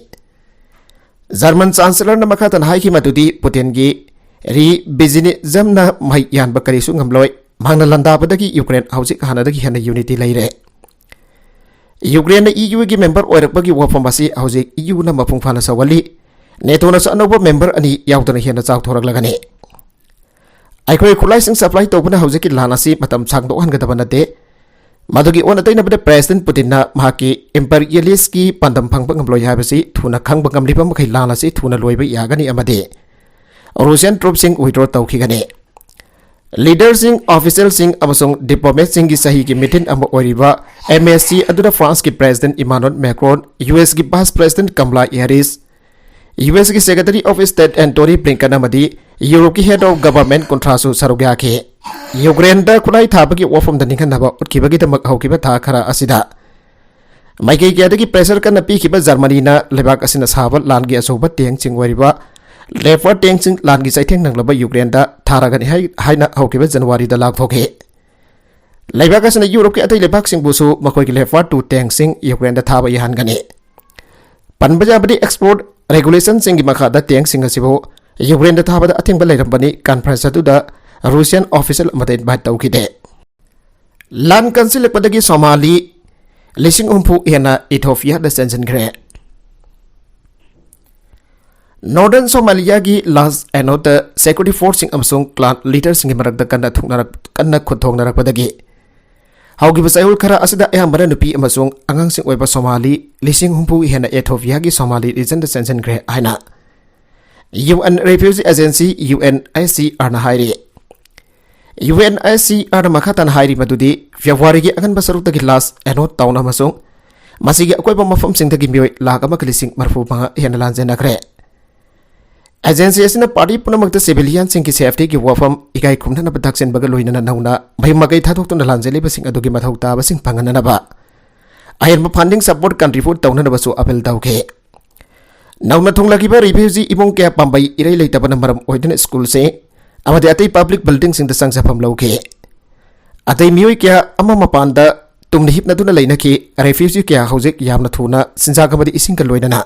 ꯖꯔꯃꯟ Chancellor ꯅ ꯃꯈꯥ ꯇꯥꯅ ꯍꯥꯏꯈꯤ ꯃꯗꯨꯗꯤ Putin ꯒꯤ revisionism ꯅ ꯃꯍꯩ ꯌꯥꯟꯕ ꯀꯔꯤꯁꯨ ꯉꯝꯂꯣꯏ꯫ ꯃꯍꯥꯛꯅ ꯂꯥꯟꯗꯥꯕꯗꯒꯤ Ukraine ꯍꯧꯖꯤꯛ ꯍꯥꯟꯅꯗꯒꯤ ꯍꯦꯟꯅ unity ꯂꯩꯔꯦ꯫ Ukraine ꯅ E U ꯒꯤ member ꯑꯣꯏꯔꯛꯄꯒꯤ ꯋꯥꯐꯝ ꯑꯁꯤ ꯍꯧꯖꯤꯛ E U ꯅ ꯃꯄꯨꯡ ꯐꯥꯅ ꯁꯧꯍꯜꯂꯤ꯫ NATO ꯅꯁꯨ ꯑꯅꯧꯕ member ꯑꯅꯤ ꯌꯥꯎꯗꯅ ꯍꯦꯟꯅ ꯆꯥꯎꯊꯣꯔꯛꯂꯒꯅꯤ꯫ ꯑꯩꯈꯣꯏ ꯈꯨꯠꯂꯥꯏꯁꯤꯡ supply ꯇꯧꯕꯅ ꯍꯧꯖꯤꯛꯀꯤ ꯂꯥꯟ ꯑꯁꯤ ꯃꯇꯝ ꯁꯥꯡꯗꯣꯛꯍꯟꯒꯗꯕ ꯅꯠꯇꯦ꯫ ꯃꯗꯨꯒꯤ ꯑꯣꯟꯅ ꯇꯩꯅꯕꯗ President Putin ꯅ ꯃꯍꯥꯛꯀꯤ imperialist ꯀꯤ ꯄꯥꯟꯗꯝ ꯐꯪꯕ ꯉꯝꯂꯣꯏ ꯍꯥꯏꯕꯁꯤ ꯊꯨꯅ ꯈꯪꯕ ꯉꯝꯂꯤꯕ ꯃꯈꯩ ꯂꯥꯟ ꯑꯁꯤ ꯊꯨꯅ ꯂꯣꯏꯕ ꯌꯥꯒꯅꯤ ꯑꯃꯗꯤ Russian troops ꯁꯤꯡ withdraw ꯇꯧꯈꯤꯒꯅꯤ꯫ Leader ꯁꯤꯡ, official ꯁꯤꯡ ꯑꯃꯁꯨꯡ diplomat ꯁꯤꯡꯒꯤ ꯆꯍꯤꯒꯤ meeting ꯑꯃ ꯑꯣꯏꯔꯤꯕ M A C ꯑꯗꯨꯗ France ꯀꯤ President Emmanuel Macron, U S ꯀꯤ Vice President Kamala Harris, U S ꯀꯤ Secretary of State Antony Blinken ꯑꯃꯗꯤ ꯌꯨꯔꯣꯞꯀꯤ head of government ꯀꯨꯟꯊ꯭ꯔꯥꯁꯨ ꯁꯔꯨꯛ ꯌꯥꯈꯤ꯫ ꯌꯨꯀ꯭ꯔꯦꯟꯗ ꯈꯨꯠꯂꯥꯏ ꯊꯥꯕꯒꯤ ꯋꯥꯐꯝꯗ ꯅꯤꯡꯍꯟꯅꯕ ꯎꯠꯈꯤꯕꯒꯤꯗꯃꯛ ꯍꯧꯈꯤꯕ ꯊꯥ ꯈꯔ ꯑꯁꯤꯗ ꯃꯥꯏꯀꯩ ꯀꯌꯥꯗꯒꯤ pressure ꯀꯟꯅ ꯄꯤꯈꯤꯕ ꯖꯔꯃꯅꯤꯅ ꯂꯩꯕꯥꯛ ꯑꯁꯤꯅ ꯁꯥꯕ ꯂꯥꯟꯒꯤ ꯑꯆꯧꯕ tankꯁꯤꯡ ꯑꯣꯏꯔꯤꯕ Leopard tankꯁꯤꯡ ꯂꯥꯟꯒꯤ ꯆꯩꯊꯦꯡ ꯅꯪꯂꯕ ꯌꯨꯀ꯭ꯔꯦꯟꯗ ꯊꯥꯔꯒꯅꯤ ꯍꯥꯏ-, ꯍꯥꯏꯅ ꯍꯧꯈꯤꯕ ꯖꯅꯋꯥꯔꯤꯗ ꯂꯥꯎꯊꯣꯛꯈꯤ꯫ ꯂꯩꯕꯥꯛ ꯑꯁꯤꯅ ꯌꯨꯔꯣꯞꯀꯤ ꯑꯇꯩ ꯂꯩꯕꯥꯛꯁꯤꯡꯕꯨꯁꯨ ꯃꯈꯣꯏꯒꯤ Leopard two tankꯁꯤꯡ ꯌꯨꯀ꯭ꯔꯦꯟꯗ ꯊꯥꯕ ꯌꯥꯍꯟꯒꯅꯤ꯫ ꯄꯟꯕ ꯌꯥꯕꯗꯤ, export regulationꯁꯤꯡꯒꯤ ꯃꯈꯥꯗ tankꯁꯤꯡ ꯑꯁꯤꯕꯨ ꯌꯨꯀ꯭ꯔꯦꯟꯗ ꯊꯥꯕꯗ ꯑꯊꯤꯡꯕ ꯂꯩꯔꯝꯕꯅꯤ꯫ Conference ꯑꯗꯨꯗ Russian official ꯑꯃꯠꯇ invite ꯇꯧꯈꯤꯗꯦ꯫ ꯂꯥꯟ ꯀꯟꯁꯤꯜꯂꯛꯄꯗꯒꯤ ꯁꯣꯃꯥꯂꯤ ꯂꯤꯁꯤꯡ ꯍꯨꯝꯐꯨ ꯍꯦꯟꯅ ꯏꯊꯣꯄꯤꯌꯥꯗ ꯆꯦꯟꯁꯤꯟꯈ꯭ꯔꯦ꯫ Northern ꯁꯣꯃꯥꯂꯤꯌꯥꯒꯤ ꯂꯥꯁ ꯑꯦꯅꯣꯠꯇ security forceꯁꯤꯡ ꯑꯃꯁꯨꯡ clan leaderꯁꯤꯡꯒꯤ ꯃꯔꯛꯇ ꯀꯟꯅ ꯊꯣꯛꯅꯔꯛ-, ꯀꯟꯅ ꯈꯨꯠ ꯊꯣꯛꯅꯔꯛꯄꯗꯒꯤ ꯍꯧꯈꯤꯕ ꯆꯌꯣꯜ ꯈꯔ ꯑꯁꯤꯗ ꯑꯌꯥꯝꯕꯅ ꯅꯨꯄꯤ ꯑꯃꯁꯨꯡ ꯑꯉꯥꯡꯁꯤꯡ ꯑꯣꯏꯕ ꯁꯣꯃꯥꯂꯤ ꯂꯤꯁꯤꯡ ꯍꯨꯝꯐꯨ ꯍꯦꯟꯅ ꯏꯊꯣꯄꯤꯌꯥꯒꯤ ꯁꯣꯃꯥꯂꯤ regionꯗ ꯆꯦꯟꯁꯤꯟꯈ꯭ꯔꯦ ꯍꯥꯏꯅ U N Refugee Agency, U N H C Rꯅ ꯍꯥꯏꯔꯤ꯫ U N H C Rꯅ ꯃꯈꯥ ꯇꯥꯅ ꯍꯥꯏꯔꯤ ꯃꯗꯨꯗꯤ Februaryꯒꯤ ꯑꯉꯟꯕ ꯁꯔꯨꯛꯇꯒꯤ ꯂꯥꯁ ꯑꯦꯅꯣꯠ town ꯑꯃꯁꯨꯡ ꯃꯁꯤꯒꯤ ꯑꯀꯣꯏꯕ ꯃꯐꯝꯁꯤꯡꯗꯒꯤ ꯃꯤꯑꯣꯏ ꯂꯥꯈ ꯑꯃꯒ ꯂꯤꯁꯤꯡ ꯃꯔꯤꯐꯨ ꯃꯉꯥ ꯍꯦꯟꯅ ꯂꯥꯟꯖꯦꯟꯅꯈ꯭ꯔꯦ꯫ Agency ꯑꯁꯤꯅ party ꯄꯨꯝꯅꯃꯛꯇ civilianꯁꯤꯡꯒꯤ safetyꯒꯤ ꯋꯥꯐꯝ ꯏꯀꯥꯏ ꯈꯨꯝꯅꯅꯕ ꯇꯥꯛꯁꯤꯟꯕꯒ ꯂꯣꯏꯅꯅ ꯅꯧꯅ ꯃꯌꯨꯝ ꯃꯀꯩ ꯊꯥꯗꯣꯛꯇꯨꯅ ꯂꯥꯟꯖꯦꯜꯂꯤꯕꯁꯤꯡ ꯑꯗꯨꯒꯤ ꯃꯊꯧ ꯇꯥꯕꯁꯤꯡ ꯐꯪꯍꯟꯅꯅꯕ ꯑꯍꯦꯟꯕ funding support contribute ꯇꯧꯅꯅꯕꯁꯨ appeal ꯇꯧꯈꯤ꯫ ꯅꯧꯅ ꯊꯨꯡꯂꯈꯤꯕ refugee ꯏꯃꯨꯡ ꯀꯌꯥ ꯄꯥꯝꯕꯩ ꯏꯔꯩ ꯂꯩꯇꯕꯅ ꯃꯔꯝ ꯑꯣꯏꯗꯨꯅ schoolꯁꯤꯡ ꯑꯃꯗꯤ ꯑꯇꯩ public buildingꯁꯤꯡꯗ ꯆꯪꯖꯐꯝ ꯂꯧꯈꯤ꯫ ꯑꯇꯩ ꯃꯤꯑꯣꯏ ꯀꯌꯥ ꯑꯃ ꯃꯄꯥꯟꯗ ꯇꯨꯝꯅ ꯍꯤꯞꯅꯗꯨꯅ ꯂꯩꯅꯈꯤ꯫ Refugee ꯀꯌꯥ ꯍꯧꯖꯤꯛ ꯌꯥꯝꯅ ꯊꯨꯅ ꯆꯤꯟꯖꯥꯛ ꯑꯃꯗꯤ ꯏꯁꯤꯡꯒ ꯂꯣꯏꯅꯅ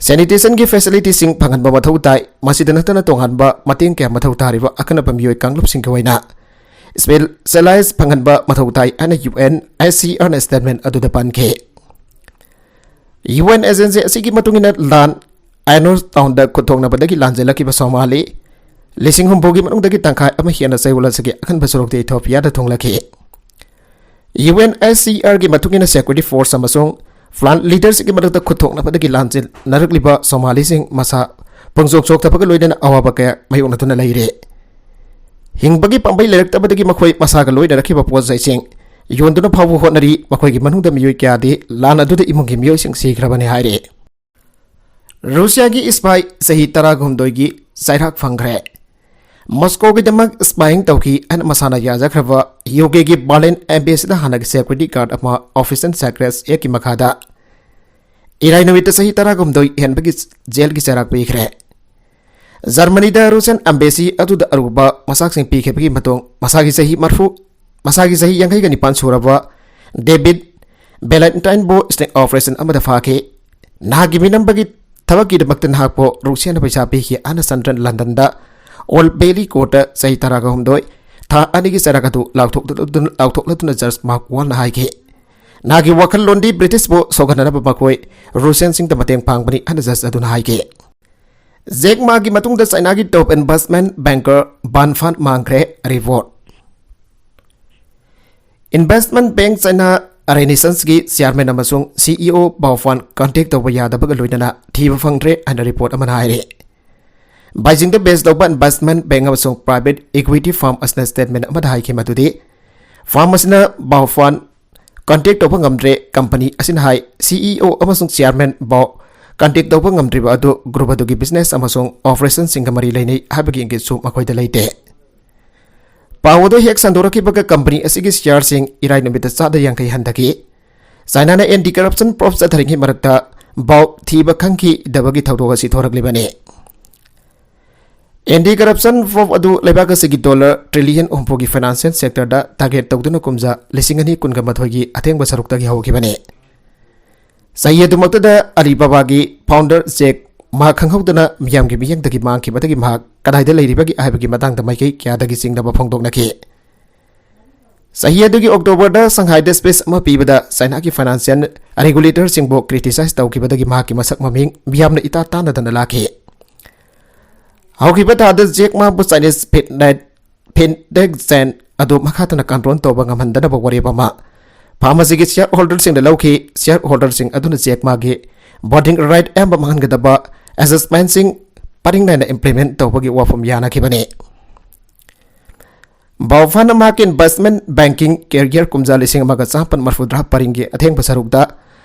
sanitationꯒꯤ facilityꯁꯤꯡ ꯐꯪꯍꯟꯕ ꯃꯊꯧ ꯇꯥꯏ꯫ ꯃꯁꯤꯗ ꯅꯠꯇꯅ ꯇꯣꯉꯥꯟꯕ ꯃꯇꯦꯡ ꯀꯌꯥ ꯃꯊꯧ ꯇꯥꯔꯤꯕ ꯑꯀꯟꯅꯕ ꯃꯤꯑꯣꯏ ꯀꯥꯡꯂꯨꯞꯁꯤꯡꯒꯤ ꯑꯣꯏꯅ specialize ꯐꯪꯍꯟꯕ ꯃꯊꯧ ꯇꯥꯏ ꯍꯥꯏꯅ U N H C Rꯅ statement ꯑꯗꯨꯗ ꯄꯟꯈꯤ꯫ U N agency ꯑꯁꯤꯒꯤ ꯃꯇꯨꯡ ꯏꯟꯅ ꯂꯥꯟ ꯑꯦꯅꯣꯁ townꯗ ꯈꯨꯠꯊꯣꯛꯅꯕꯗꯒꯤ ꯂꯥꯟꯖꯦꯜꯂꯛꯈꯤꯕ ꯁꯣꯃꯥꯂꯤ ꯂꯤꯁꯤꯡ ꯍꯨꯝꯐꯨꯒꯤ ꯃꯅꯨꯡꯗꯒꯤ ꯇꯪꯈꯥꯏ ꯑꯃ ꯍꯦꯟꯅ ꯆꯌꯣꯜ ꯑꯁꯤꯒꯤ ꯑꯀꯟꯕ ꯁꯔꯨꯛꯇ ꯏꯊꯣꯄꯤꯌꯥꯗ ꯊꯨꯡꯂꯈꯤ꯫ U N H C Rꯒꯤ ꯃꯇꯨꯡ ꯏꯟꯅ security force ꯑꯃꯁꯨꯡ clan leaderꯁꯤꯡꯒꯤ ꯃꯔꯛꯇ ꯈꯨꯠꯊꯣꯛꯅꯕꯗꯒꯤ ꯂꯥꯟꯖꯦꯟꯅꯔꯛꯂꯤꯕ ꯁꯣꯃꯥꯂꯤꯁꯤꯡ ꯃꯁꯥ ꯄꯨꯡꯆꯣꯛ ꯆꯣꯛꯊꯕꯒ ꯂꯣꯏꯅꯅ ꯑꯋꯥꯕ ꯀꯌꯥ ꯃꯥꯌꯣꯛꯅꯗꯨꯅ ꯂꯩꯔꯤ꯫ ꯍꯤꯡꯕꯒꯤ ꯄꯥꯝꯕꯩ ꯂꯩꯔꯛꯇꯕꯗꯒꯤ ꯃꯈꯣꯏ ꯃꯁꯥꯒ ꯂꯣꯏꯅꯔꯛꯈꯤꯕ ꯄꯣꯠ ꯆꯩꯁꯤꯡ ꯌꯣꯟꯗꯨꯅ ꯐꯥꯎꯕ ꯍꯣꯠꯅꯔꯤ꯫ ꯃꯈꯣꯏꯒꯤ ꯃꯅꯨꯡꯗ ꯃꯤꯑꯣꯏ ꯀꯌꯥꯗꯤ ꯂꯥꯟ ꯑꯗꯨꯗ ꯏꯃꯨꯡꯒꯤ ꯃꯤꯑꯣꯏꯁꯤꯡ ꯁꯤꯈ꯭ꯔꯕꯅꯤ ꯍꯥꯏꯔꯤ꯫ ꯔꯨꯁꯤꯌꯥꯒꯤ ꯁꯤꯄꯥꯏ ꯆꯍꯤ ꯇꯔꯥꯍꯨꯝꯗꯣꯏꯒꯤ ꯆꯩꯔꯥꯛ ꯐꯪꯈ꯭ꯔꯦ꯫ ꯃꯣꯁꯀꯣꯒꯤꯗꯃꯛ spying ꯇꯧꯈꯤ ꯍꯥꯏꯅ ꯃꯁꯥꯅ ꯌꯥꯖꯈ꯭ꯔꯕ ꯌꯨ ꯀꯦꯒꯤ ꯕꯔꯂꯤꯟ ꯑꯦꯝꯕꯦꯁꯤꯗ ꯍꯥꯟꯅꯒꯤ security guard ꯑꯃ Office and Secrets Act ꯀꯤ ꯃꯈꯥꯗ ꯏꯔꯥꯏ ꯅꯨꯃꯤꯠꯇ ꯆꯍꯤ ꯇꯔꯥꯍꯨꯝꯗꯣꯏ ꯍꯦꯟꯕꯒꯤ ꯖꯦꯜꯒꯤ ꯆꯩꯔꯥꯛ ꯄꯤꯈ꯭ꯔꯦ꯫ ꯖꯔꯃꯅꯤꯗ ꯔꯨꯁꯤꯌꯥꯟ ꯑꯦꯝꯕꯦꯁꯤ ꯑꯗꯨꯗ ꯑꯔꯨꯕ ꯃꯆꯥꯛꯁꯤꯡ ꯄꯤꯈꯤꯕꯒꯤ ꯃꯇꯨꯡ ꯃꯁꯥꯒꯤ ꯆꯍꯤ ꯃꯔꯐꯨ ꯃꯁꯥꯒꯤ ꯆꯍꯤ ꯌꯥꯡꯈꯩꯒ ꯅꯤꯄꯥꯟ ꯁꯨꯔꯕ ꯗꯦꯕꯤꯠ ꯕꯦꯂꯦꯟꯇꯥꯏꯟꯕꯨ sting operation ꯑꯃꯗ ꯐꯥꯈꯤ꯫ ꯅꯍꯥꯛꯀꯤ ꯃꯤꯅꯝꯕꯒꯤ ꯊꯕꯛꯀꯤꯗꯃꯛꯇ ꯅꯍꯥꯛꯄꯨ ꯔꯨꯁꯤꯌꯥꯅ ꯄꯩꯁꯥ ꯄꯤꯈꯤ ꯍꯥꯏꯅ ꯁꯟꯗ꯭ꯔꯟ ꯂꯟꯗꯟꯗ ꯑꯣꯜ ꯕꯦꯂꯤ ꯀꯣꯔꯠꯇ ꯆꯍꯤ ꯇꯔꯥꯒ ꯍꯨꯝꯗꯣꯏ ꯊꯥ ꯑꯅꯤꯒꯤ ꯆꯩꯔꯥꯛ ꯑꯗꯨ ꯂꯥꯎꯊꯣꯛꯂꯗꯨꯅ, ꯂꯥꯎꯊꯣꯛꯂꯗꯨꯅ ꯖꯖ ꯃꯥꯔꯛ ꯋꯥꯜꯅ ꯍꯥꯏꯈꯤ꯫ ꯅꯍꯥꯛꯀꯤ ꯋꯥꯈꯜꯂꯣꯟꯗꯤ ꯕ꯭ꯔꯤꯇꯤꯁꯄꯨ ꯁꯣꯛꯍꯟꯅꯅꯕ ꯃꯈꯣꯏ ꯔꯨꯁꯤꯌꯟꯁꯤꯡꯗ ꯃꯇꯦꯡ ꯄꯥꯡꯕꯅꯤ ꯍꯥꯏꯅ ꯖꯖ ꯑꯗꯨꯅ ꯍꯥꯏꯈꯤ꯫ ꯖꯦꯛ ꯃꯥꯒꯤ ꯃꯇꯨꯡꯗ ꯆꯥꯏꯅꯥꯒꯤ top investment banker ꯕꯥꯟ ꯐꯥꯟ ꯃꯥꯡꯈ꯭ꯔꯦ꯫ Report꯫ Investment bank China Renaissanceꯀꯤ chairman ꯑꯃꯁꯨꯡ CEO ꯕꯥꯎ ꯐꯥꯟ contact ꯇꯧꯕ ꯌꯥꯗꯕꯒ ꯂꯣꯏꯅꯅ ꯊꯤꯕ ꯐꯪꯗ꯭ꯔꯦ ꯍꯥꯏꯅ report ꯑꯃꯅ ꯍꯥꯏꯔꯤ꯫ ꯕꯩꯖꯤꯡꯗ base ꯇꯧꯕ investment bank ꯑꯃꯁꯨꯡ private equity firm ꯑꯁꯤꯅ statement ꯑꯃꯗ ꯍꯥꯏꯈꯤ ꯃꯗꯨꯗꯤ firm ꯑꯁꯤꯅ ꯕꯥꯎ ꯐꯥꯟ contact ꯇꯧꯕ ꯉꯝꯗ꯭ꯔꯦ꯫ Company ꯑꯁꯤꯅ ꯍꯥꯏ, CEO ꯑꯃꯁꯨꯡ chairman ꯕꯥꯎ contact ꯇꯧꯕ ꯉꯝꯗ꯭ꯔꯤꯕ ꯑꯗꯨ group ꯑꯗꯨꯒꯤ business ꯑꯃꯁꯨꯡ operationꯁꯤꯡꯒ ꯃꯔꯤ ꯂꯩꯅꯩ ꯍꯥꯏꯕꯒꯤ ꯏꯪꯒꯤꯠꯁꯨ ꯃꯈꯣꯏꯗ ꯂꯩꯇꯦ꯫ ꯄꯥꯎ ꯑꯗꯨ ꯍꯦꯛ ꯁꯟꯗꯣꯔꯛꯈꯤꯕꯒ company ꯑꯁꯤꯒꯤ shareꯁꯤꯡ ꯏꯔꯥꯏ ꯅꯨꯃꯤꯠꯇ ꯆꯥꯗ ꯌꯥꯡꯈꯩ ꯍꯟꯊꯈꯤ꯫ ꯆꯥꯏꯅꯥꯅ anti corruption probe ꯆꯠꯊꯔꯤꯉꯩ ꯃꯔꯛꯇ ꯕꯥꯎ ꯊꯤꯕ ꯈꯪꯈꯤꯗꯕꯒꯤ ꯊꯧꯗꯣꯛ ꯑꯁꯤ ꯊꯣꯔꯛꯂꯤꯕꯅꯤ꯫ Anti corruption probe ꯑꯗꯨ ꯂꯩꯕꯥꯛ ꯑꯁꯤꯒꯤ dollar trillion ꯍꯨꯝꯐꯨꯒꯤ financial sectorꯗ target ꯇꯧꯗꯨꯅ ꯀꯨꯝꯖꯥ ꯂꯤꯁꯤꯡ ꯑꯅꯤ ꯀꯨꯟꯒ ꯃꯥꯊꯣꯏꯒꯤ ꯑꯊꯦꯡꯕ ꯁꯔꯨꯛꯇꯒꯤ ꯍꯧꯈꯤꯕꯅꯤ꯫ ꯆꯍꯤ ꯑꯗꯨꯃꯛꯇꯗ Alibabaꯒꯤ founder ꯖꯦꯛ ꯃꯥ ꯈꯪꯍꯧꯗꯅ ꯃꯤꯌꯥꯝꯒꯤ ꯃꯤꯠꯌꯦꯡꯗꯒꯤ ꯃꯥꯡꯈꯤꯕꯗꯒꯤ ꯃꯍꯥꯛ ꯀꯗꯥꯏꯗ ꯂꯩꯔꯤꯕꯒꯦ ꯍꯥꯏꯕꯒꯤ ꯃꯇꯥꯡꯗ ꯃꯥꯏꯀꯩ ꯀꯌꯥꯗꯒꯤ ꯆꯤꯡꯅꯕ ꯐꯣꯡꯗꯣꯛꯅꯈꯤ꯫ ꯆꯍꯤ ꯑꯗꯨꯒꯤ Octoberꯗ Shanghaiꯗ speech ꯑꯃ ꯄꯤꯕꯗ ꯆꯥꯏꯅꯥꯒꯤ financial regulatorꯁꯤꯡꯕꯨ criticize ꯇꯧꯈꯤꯕꯗꯒꯤ ꯃꯍꯥꯛꯀꯤ ꯃꯁꯛ ꯃꯃꯤꯡ ꯃꯤꯌꯥꯝꯅ ꯏꯇꯥ ꯇꯥꯟꯅꯗꯅ ꯂꯥꯛꯈꯤ꯫ ꯍꯧꯈꯤꯕ ꯊꯥꯗ ꯖꯦꯛ ꯃꯥꯕꯨ Chinese fintech, fintech giant ꯑꯗꯨ ꯃꯈꯥ ꯇꯥꯅ control ꯇꯧꯕ ꯉꯝꯍꯟꯗꯅꯕ ꯋꯥꯔꯦꯞ ꯑꯃ firm ꯑꯁꯤꯒꯤ shareholderꯁꯤꯡꯅ ꯂꯧꯈꯤ꯫ Shareholderꯁꯤꯡ ꯑꯗꯨꯅ ꯖꯦꯛ ꯃꯥꯒꯤ voting right ꯑꯌꯥꯝꯕ ꯃꯥꯡꯍꯟꯒꯗꯕ adjustmentꯁꯤꯡ ꯄꯔꯤꯡ ꯅꯥꯏꯅ implement ꯇꯧꯕꯒꯤ ꯋꯥꯐꯝ ꯌꯥꯅꯈꯤꯕꯅꯤ꯫ ꯕꯥꯎ ꯐꯥꯟꯅ ꯃꯍꯥꯛꯀꯤ investment banking career ꯀꯨꯝꯖꯥ ꯂꯤꯁꯤꯡ ꯑꯃꯒ ꯆꯥꯃꯥꯄꯟ ꯃꯔꯐꯨꯇꯔꯥ ꯄꯔꯤꯡꯒꯤ ꯑꯊꯦꯡꯕ ꯁꯔꯨꯛꯇ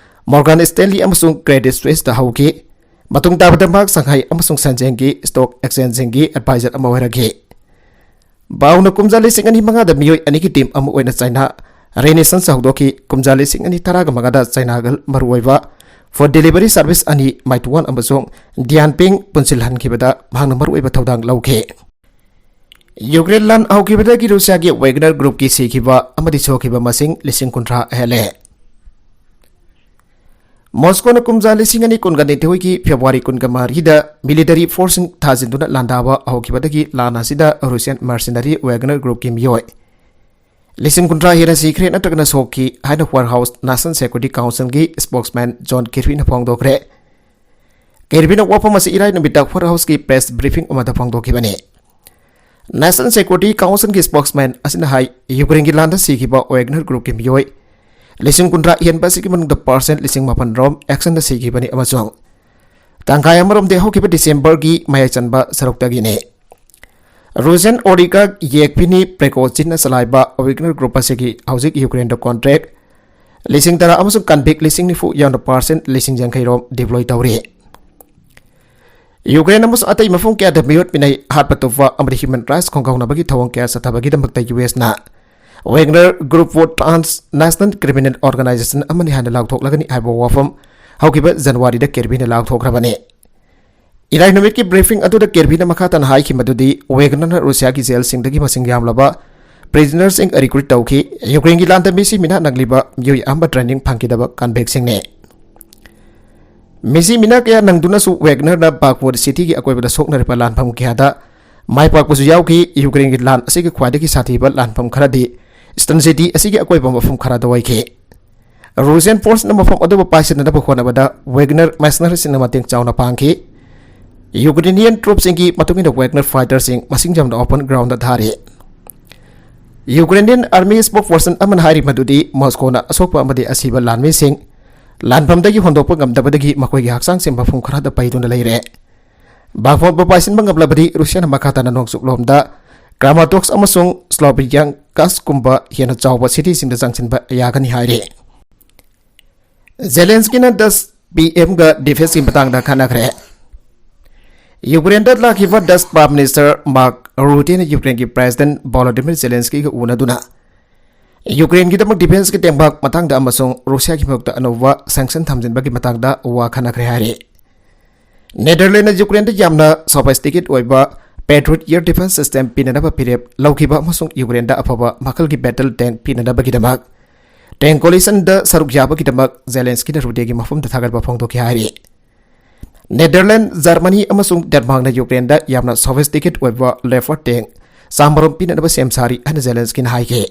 Morgan Stanley ꯑꯃꯁꯨꯡ Credit Suisseꯇ ꯍꯧꯈꯤ꯫ ꯃꯇꯨꯡ ꯇꯥꯕꯗ ꯃꯍꯥꯛ ꯁꯪꯍꯥꯏ ꯑꯃꯁꯨꯡ ꯁꯦꯟꯖꯦꯡꯒꯤ stock exchangeꯁꯤꯡꯒꯤ advisor ꯑꯃ ꯑꯣꯏꯔꯛꯈꯤ꯫ ꯕꯥꯎꯅ ꯀꯨꯝꯖꯥ ꯂꯤꯁꯤꯡ ꯑꯅꯤ ꯃꯉꯥꯗ ꯃꯤꯑꯣꯏ ꯑꯅꯤꯒꯤ team ꯑꯃ ꯑꯣꯏꯅ China Renaissance ꯍꯧꯗꯣꯛꯈꯤ꯫ ꯀꯨꯝꯖꯥ ꯂꯤꯁꯤꯡ ꯑꯅꯤ ꯇꯔꯥꯒ ꯃꯉꯥꯗ Chinaꯒ ꯃꯔꯨꯑꯣꯏꯕ food delivery service ꯑꯅꯤ Meituan ꯑꯃꯁꯨꯡ Dianping ꯄꯨꯟꯁꯤꯜꯍꯟꯈꯤꯕꯗ ꯃꯍꯥꯛꯅ ꯃꯔꯨꯑꯣꯏꯕ ꯊꯧꯗꯥꯡ ꯂꯧꯈꯤ꯫ ꯌꯨꯀ꯭ꯔꯦꯟ ꯂꯥꯟ ꯍꯧꯈꯤꯕꯗꯒꯤ ꯔꯨꯁꯤꯌꯥꯒꯤ Wagner groupꯀꯤ ꯁꯤꯈꯤꯕ ꯑꯃꯗꯤ ꯁꯣꯛꯈꯤꯕ ꯃꯁꯤꯡ ꯂꯤꯁꯤꯡ ꯀꯨꯟꯊ꯭ꯔꯥ ꯍꯦꯜꯂꯦ꯫ ꯃꯣꯁꯀꯣꯅ ꯀꯨꯝꯖꯥ ꯂꯤꯁꯤꯡ ꯑꯅꯤ ꯀꯨꯟꯒꯅꯤꯊꯣꯏꯒꯤ February ꯀꯨꯟꯒ ꯃꯔꯤꯗ military forceꯁꯤꯡ ꯊꯥꯖꯤꯟꯗꯨꯅ ꯂꯥꯟꯗꯥꯕ ꯍꯧꯈꯤꯕꯗꯒꯤ ꯂꯥꯟ ꯑꯁꯤꯗ Russian mercenary Wagner groupꯀꯤ ꯃꯤꯑꯣꯏ ꯂꯤꯁꯤꯡ ꯀꯨꯟꯊ꯭ꯔꯥ ꯍꯦꯟꯅ ꯁꯤꯈ꯭ꯔꯦ ꯅꯠꯇ꯭ꯔꯒꯅ ꯁꯣꯛꯈꯤ ꯍꯥꯏꯅ White House National Security Councilꯒꯤ spokesman John Kirbyꯅ ꯐꯣꯡꯗꯣꯛꯈ꯭ꯔꯦ꯫ ꯀꯤꯔꯕꯤꯅ ꯋꯥꯐꯝ ꯑꯁꯤ ꯏꯔꯥꯏ ꯅꯨꯃꯤꯠꯇ White Houseꯀꯤ press briefing ꯑꯃꯗ ꯐꯣꯡꯗꯣꯛꯈꯤꯕꯅꯤ꯫ National Security Councilꯒꯤ spokesman ꯑꯁꯤꯅ ꯍꯥꯏ, ꯌꯨꯀ꯭ꯔꯦꯟꯒꯤ ꯂꯥꯟꯗ ꯁꯤꯈꯤꯕ Wagner groupꯀꯤ ꯃꯤꯑꯣꯏ ꯂꯤꯁꯤꯡ ꯀꯨꯟꯊ꯭ꯔꯥ ꯍꯦꯟꯕ ꯑꯁꯤꯒꯤ ꯃꯅꯨꯡꯗ percent ꯂꯤꯁꯤꯡ ꯃꯥꯄꯟ ꯔꯣꯝ actionꯗ ꯁꯤꯈꯤꯕꯅꯤ ꯑꯃꯁꯨꯡ ꯇꯪꯈꯥꯏ ꯑꯃꯔꯣꯝꯗꯤ ꯍꯧꯈꯤꯕ Decemberꯒꯤ ꯃꯌꯥꯏ ꯆꯟꯕ ꯁꯔꯨꯛꯇꯒꯤꯅꯤ꯫ Russian oligarch Yevgeny Prigozhinꯅ ꯆꯂꯥꯏꯕ Wagner group ꯑꯁꯤꯒꯤ ꯍꯧꯖꯤꯛ ꯌꯨꯀ꯭ꯔꯦꯟꯗ contract ꯂꯤꯁꯤꯡ ꯇꯔꯥ ꯑꯃꯁꯨꯡ convict ꯂꯤꯁꯤꯡ ꯅꯤꯐꯨ ꯌꯥꯎꯅ percent ꯂꯤꯁꯤꯡ ꯌꯥꯡꯈꯩ ꯔꯣꯝ deploy ꯇꯧꯔꯤ꯫ ꯌꯨꯀ꯭ꯔꯦꯟ ꯑꯃꯁꯨꯡ ꯑꯇꯩ ꯃꯐꯝ ꯀꯌꯥꯗ ꯃꯤꯑꯣꯠ ꯃꯤꯅꯩ, ꯍꯥꯠꯄ ꯇꯨꯞꯄ ꯑꯃꯗꯤ human rights ꯈꯣꯡꯒꯥꯎꯅꯕꯒꯤ ꯊꯧꯑꯣꯡ ꯀꯌꯥ ꯆꯠꯊꯕꯒꯤꯗꯃꯛꯇ USꯅ Wagner groupꯄꯨ transnational criminal organization ꯑꯃꯅꯤ ꯍꯥꯏꯅ ꯂꯥꯎꯊꯣꯛꯂꯒꯅꯤ ꯍꯥꯏꯕ ꯋꯥꯐꯝ ꯍꯧꯈꯤꯕ Januaryꯗ ꯀꯤꯔꯕꯤꯅ ꯂꯥꯎꯊꯣꯛꯈ꯭ꯔꯕꯅꯤ꯫ ꯏꯔꯥꯏ ꯅꯨꯃꯤꯠꯀꯤ briefing ꯑꯗꯨꯗ ꯀꯤꯔꯕꯤꯅ ꯃꯈꯥ ꯇꯥꯅ ꯍꯥꯏꯈꯤ ꯃꯗꯨꯗꯤ Wagnerꯅ ꯔꯨꯁꯤꯌꯥꯒꯤ jailꯁꯤꯡꯗꯒꯤ ꯃꯁꯤꯡ ꯌꯥꯝꯂꯕ prisonerꯁꯤꯡ recruit ꯇꯧꯈꯤ꯫ ꯌꯨꯀ꯭ꯔꯦꯟꯒꯤ ꯂꯥꯟꯗ ꯃꯤꯁꯤ ꯃꯤꯅꯥ ꯅꯪꯂꯤꯕ ꯃꯤꯑꯣꯏ ꯑꯌꯥꯝꯕ training ꯐꯪꯈꯤꯗꯕ convictꯁꯤꯡꯅꯤ꯫ ꯃꯤꯁꯤ ꯃꯤꯅꯥ ꯀꯌꯥ ꯅꯪꯗꯨꯅꯁꯨ Wagnerꯅ Bakhmut cityꯒꯤ ꯑꯀꯣꯏꯕꯗ ꯁꯣꯛꯅꯔꯤꯕ ꯂꯥꯟꯐꯝ ꯀꯌꯥꯗ ꯃꯥꯏ ꯄꯥꯛꯄꯁꯨ ꯌꯥꯎꯈꯤ꯫ ꯌꯨꯀ꯭ꯔꯦꯟꯒꯤ ꯂꯥꯟ ꯑꯁꯤꯒꯤ ꯈ꯭ꯋꯥꯏꯗꯒꯤ ꯁꯥꯊꯤꯕ ꯂꯥꯟꯐꯝ ꯈꯔꯗꯤ Eastern city ꯑꯁꯤꯒꯤ ꯑꯀꯣꯏꯕ ꯃꯐꯝ ꯈꯔꯗ ꯑꯣꯏꯈꯤ꯫ Russian forceꯅ ꯃꯐꯝ ꯑꯗꯨꯕꯨ ꯄꯥꯏꯁꯤꯟꯅꯅꯕ ꯍꯣꯠꯅꯕꯗ Wagner mercenaryꯁꯤꯡꯅ ꯃꯇꯦꯡ ꯆꯥꯎꯅ ꯄꯥꯡꯈꯤ꯫ Ukrainian troopꯁꯤꯡꯒꯤ ꯃꯇꯨꯡ ꯏꯟꯅ Wagner fighterꯁꯤꯡ ꯃꯁꯤꯡ ꯌꯥꯝꯅ open groundꯗ ꯊꯥꯔꯤ꯫ Ukrainian army spokesperson ꯑꯃꯅ ꯍꯥꯏꯔꯤ ꯃꯗꯨꯗꯤ Moscowꯅ ꯑꯁꯣꯛꯄ ꯑꯃꯗꯤ ꯑꯁꯤꯕ ꯂꯥꯟꯃꯤꯁꯤꯡ ꯂꯥꯟꯐꯝꯗꯒꯤ ꯍꯣꯟꯗꯣꯛꯄ ꯉꯝꯗꯕꯗꯒꯤ ꯃꯈꯣꯏꯒꯤ ꯍꯛꯆꯥꯡꯁꯤꯡ ꯃꯐꯝ ꯈꯔꯗ ꯄꯩꯗꯨꯅ ꯂꯩꯔꯦ꯫ Bakhmutꯄꯨ ꯄꯥꯏꯁꯤꯟꯕ ꯉꯝꯂꯕꯗꯤ Russiaꯅ ꯃꯈꯥ ꯇꯥꯅ ꯅꯣꯡꯆꯨꯞꯂꯣꯝꯗ Kramatorsk ꯑꯃꯁꯨꯡ Slovianskꯀꯨꯝꯕ ꯍꯦꯟꯅ ꯆꯥꯎꯕ cityꯁꯤꯡꯗ ꯆꯪꯁꯤꯟꯕ ꯌꯥꯒꯅꯤ ꯍꯥꯏꯔꯤ꯫ Zelenskyꯅ The ꯄꯤ ꯑꯦꯝꯒ ꯗꯤꯐꯦꯟꯁꯀꯤ ꯃꯇꯥꯡꯗ ꯈꯟꯅꯈ꯭ꯔꯦ꯫ ꯌꯨꯀ꯭ꯔꯦꯟꯗ ꯂꯥꯛꯈꯤꯕ ꯗꯆ ꯄ꯭ꯔꯥꯏꯝ ꯃꯤꯅꯤꯁꯇꯔ ꯃꯥꯔꯛ ꯔꯨꯇꯦꯅ ꯌꯨꯀ꯭ꯔꯦꯟꯒꯤ ꯄ꯭ꯔꯦꯁꯤꯗꯦꯟꯠ ꯚꯣꯂꯣꯗꯤꯃꯤꯔ ꯖꯦꯂꯦꯟꯁꯀꯤꯒ ꯎꯅꯗꯨꯅ ꯌꯨꯀ꯭ꯔꯦꯟꯒꯤꯗꯃꯛ ꯗꯤꯐꯦꯟꯁꯀꯤ ꯇꯦꯡꯕꯥꯛ ꯃꯇꯥꯡꯗ ꯑꯃꯁꯨꯡ ꯔꯨꯁꯤꯌꯥꯒꯤ ꯃꯥꯌꯣꯛꯇ ꯑꯅꯧꯕ ꯁꯦꯡꯁꯟ ꯊꯝꯖꯤꯟꯕꯒꯤ ꯃꯇꯥꯡꯗ ꯋꯥ ꯈꯟꯅꯈ꯭ꯔꯦ ꯍꯥꯏꯔꯤ꯫ ꯅꯦꯗꯔꯂꯦꯟꯗꯅ ꯌꯨꯀ꯭ꯔꯦꯟꯗ ꯌꯥꯝꯅ ꯁꯣꯐꯤꯁꯇꯤꯀꯦꯠ ꯑꯣꯏꯕ ꯄꯦꯇ꯭ꯔꯤꯌꯣꯠ ꯏꯌꯔ ꯗꯤꯐꯦꯟꯁ ꯁꯤꯁꯇꯦꯝ ꯄꯤꯅꯅꯕ ꯐꯤꯔꯦꯞ ꯂꯧꯈꯤꯕ ꯑꯃꯁꯨꯡ ꯌꯨꯀ꯭ꯔꯦꯟꯗ ꯑꯐꯕ ꯃꯈꯜꯒꯤ ꯕꯦꯇꯜ ꯇꯦꯡ ꯄꯤꯅꯅꯕꯒꯤꯗꯃꯛ ꯇꯦꯡ ꯀꯣꯂꯤꯁꯟꯗ ꯁꯔꯨꯛ ꯌꯥꯕꯒꯤꯗꯃꯛ ꯖꯦꯂꯦꯟꯁꯀꯤꯅ ꯔꯨꯇꯦꯒꯤ ꯃꯐꯝꯗ ꯊꯥꯒꯠꯄ ꯐꯣꯡꯗꯣꯛꯈꯤ ꯍꯥꯏꯔꯤ꯫ ꯅꯦꯗꯔꯂꯦꯟ, ꯖꯔꯃꯅꯤ ꯑꯃꯁꯨꯡ ꯗꯦꯟꯃꯥꯔꯛꯅ ꯌꯨꯀ꯭ꯔꯦꯟꯗ ꯌꯥꯝꯅ ꯁꯣꯐꯤꯁꯇꯤꯀꯦꯠ ꯑꯣꯏꯕ ꯂꯦꯄꯔꯗ ꯇꯦꯡ ꯆꯥꯃꯔꯣꯝ ꯄꯤꯅꯅꯕ ꯁꯦꯝ ꯁꯥꯔꯤ ꯍꯥꯏꯅ ꯖꯦꯂꯦꯟꯁꯀꯤꯅ ꯍꯥꯏꯈꯤ꯫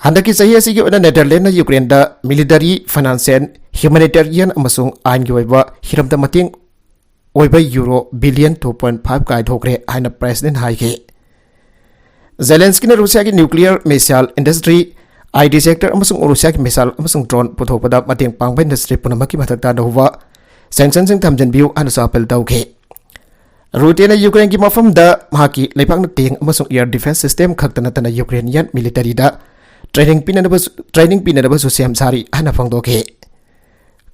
ꯍꯟꯗꯛꯀꯤ ꯆꯍꯤ ꯑꯁꯤꯒꯤ ꯑꯣꯏꯅ ꯅꯦꯗꯔꯂꯦꯟꯅ ꯌꯨꯀ꯭ꯔꯦꯟꯗ ꯃꯤꯂꯤꯇꯔꯤ, ꯐꯥꯏꯅꯥꯟꯁꯤꯌꯦꯜ, ꯍ꯭ꯌꯨꯃꯦꯅꯤꯇꯦꯔꯤꯌꯟ ꯑꯃꯁꯨꯡ ꯑꯥꯏꯟꯒꯤ ꯑꯣꯏꯕ ꯍꯤꯔꯝꯗ ꯃꯇꯦꯡ ꯑꯣꯏꯕ euro billion two point five ꯀꯥꯏꯊꯣꯛꯈ꯭ꯔꯦ ꯍꯥꯏꯅ ꯄ꯭ꯔꯦꯁꯤꯗꯦꯟꯠ ꯍꯥꯏꯈꯤ꯫ ꯖꯦꯂꯦꯟꯁꯀꯤꯅ ꯔꯨꯁꯤꯌꯥꯒꯤ ꯅ꯭ꯌꯨꯀ꯭ꯂꯤꯌꯔ, ꯃꯤꯁꯥꯏꯜ ꯏꯟꯗꯁꯇ꯭ꯔꯤ, ꯑꯥꯏ ꯇꯤ ꯁꯦꯛꯇꯔ ꯑꯃꯁꯨꯡ ꯔꯨꯁꯤꯌꯥꯒꯤ ꯃꯤꯁꯥꯏꯜ ꯑꯃꯁꯨꯡ ꯗ꯭ꯔꯣꯟ ꯄꯨꯊꯣꯛꯄꯗ ꯃꯇꯦꯡ ꯄꯥꯡꯕ ꯏꯟꯗꯁꯇ꯭ꯔꯤ ꯄꯨꯝꯅꯃꯛꯀꯤ ꯃꯊꯛꯇ ꯑꯅꯧꯕ ꯁꯦꯡꯁꯟꯁꯤꯡ ꯊꯝꯖꯤꯟꯕꯤꯌꯨ ꯍꯥꯏꯅꯁꯨ ꯑꯄꯤꯜ ꯇꯧꯈꯤ꯫ ꯔꯨꯇꯦꯅ ꯌꯨꯀ꯭ꯔꯦꯟꯒꯤ ꯃꯐꯝꯗ ꯃꯍꯥꯛꯀꯤ ꯂꯩꯕꯥꯛꯅ ꯇꯦꯡ ꯑꯃꯁꯨꯡ ꯏꯌꯔ ꯗꯤꯐꯦꯟꯁ ꯁꯤꯁꯇꯦꯝ ꯈꯛꯇ ꯅꯠꯇꯅ ꯌꯨꯀ꯭ꯔꯦꯅꯤꯌꯟ ꯃꯤꯂꯤꯇꯔꯤꯗ ꯇ꯭ꯔꯦꯅꯤꯡ ꯄꯤꯅꯅꯕꯁꯨ, ꯇ꯭ꯔꯦꯅꯤꯡ ꯄꯤꯅꯅꯕꯁꯨ ꯁꯦꯝ ꯁꯥꯔꯤ ꯍꯥꯏꯅ ꯐꯣꯡꯗꯣꯛꯈꯤ꯫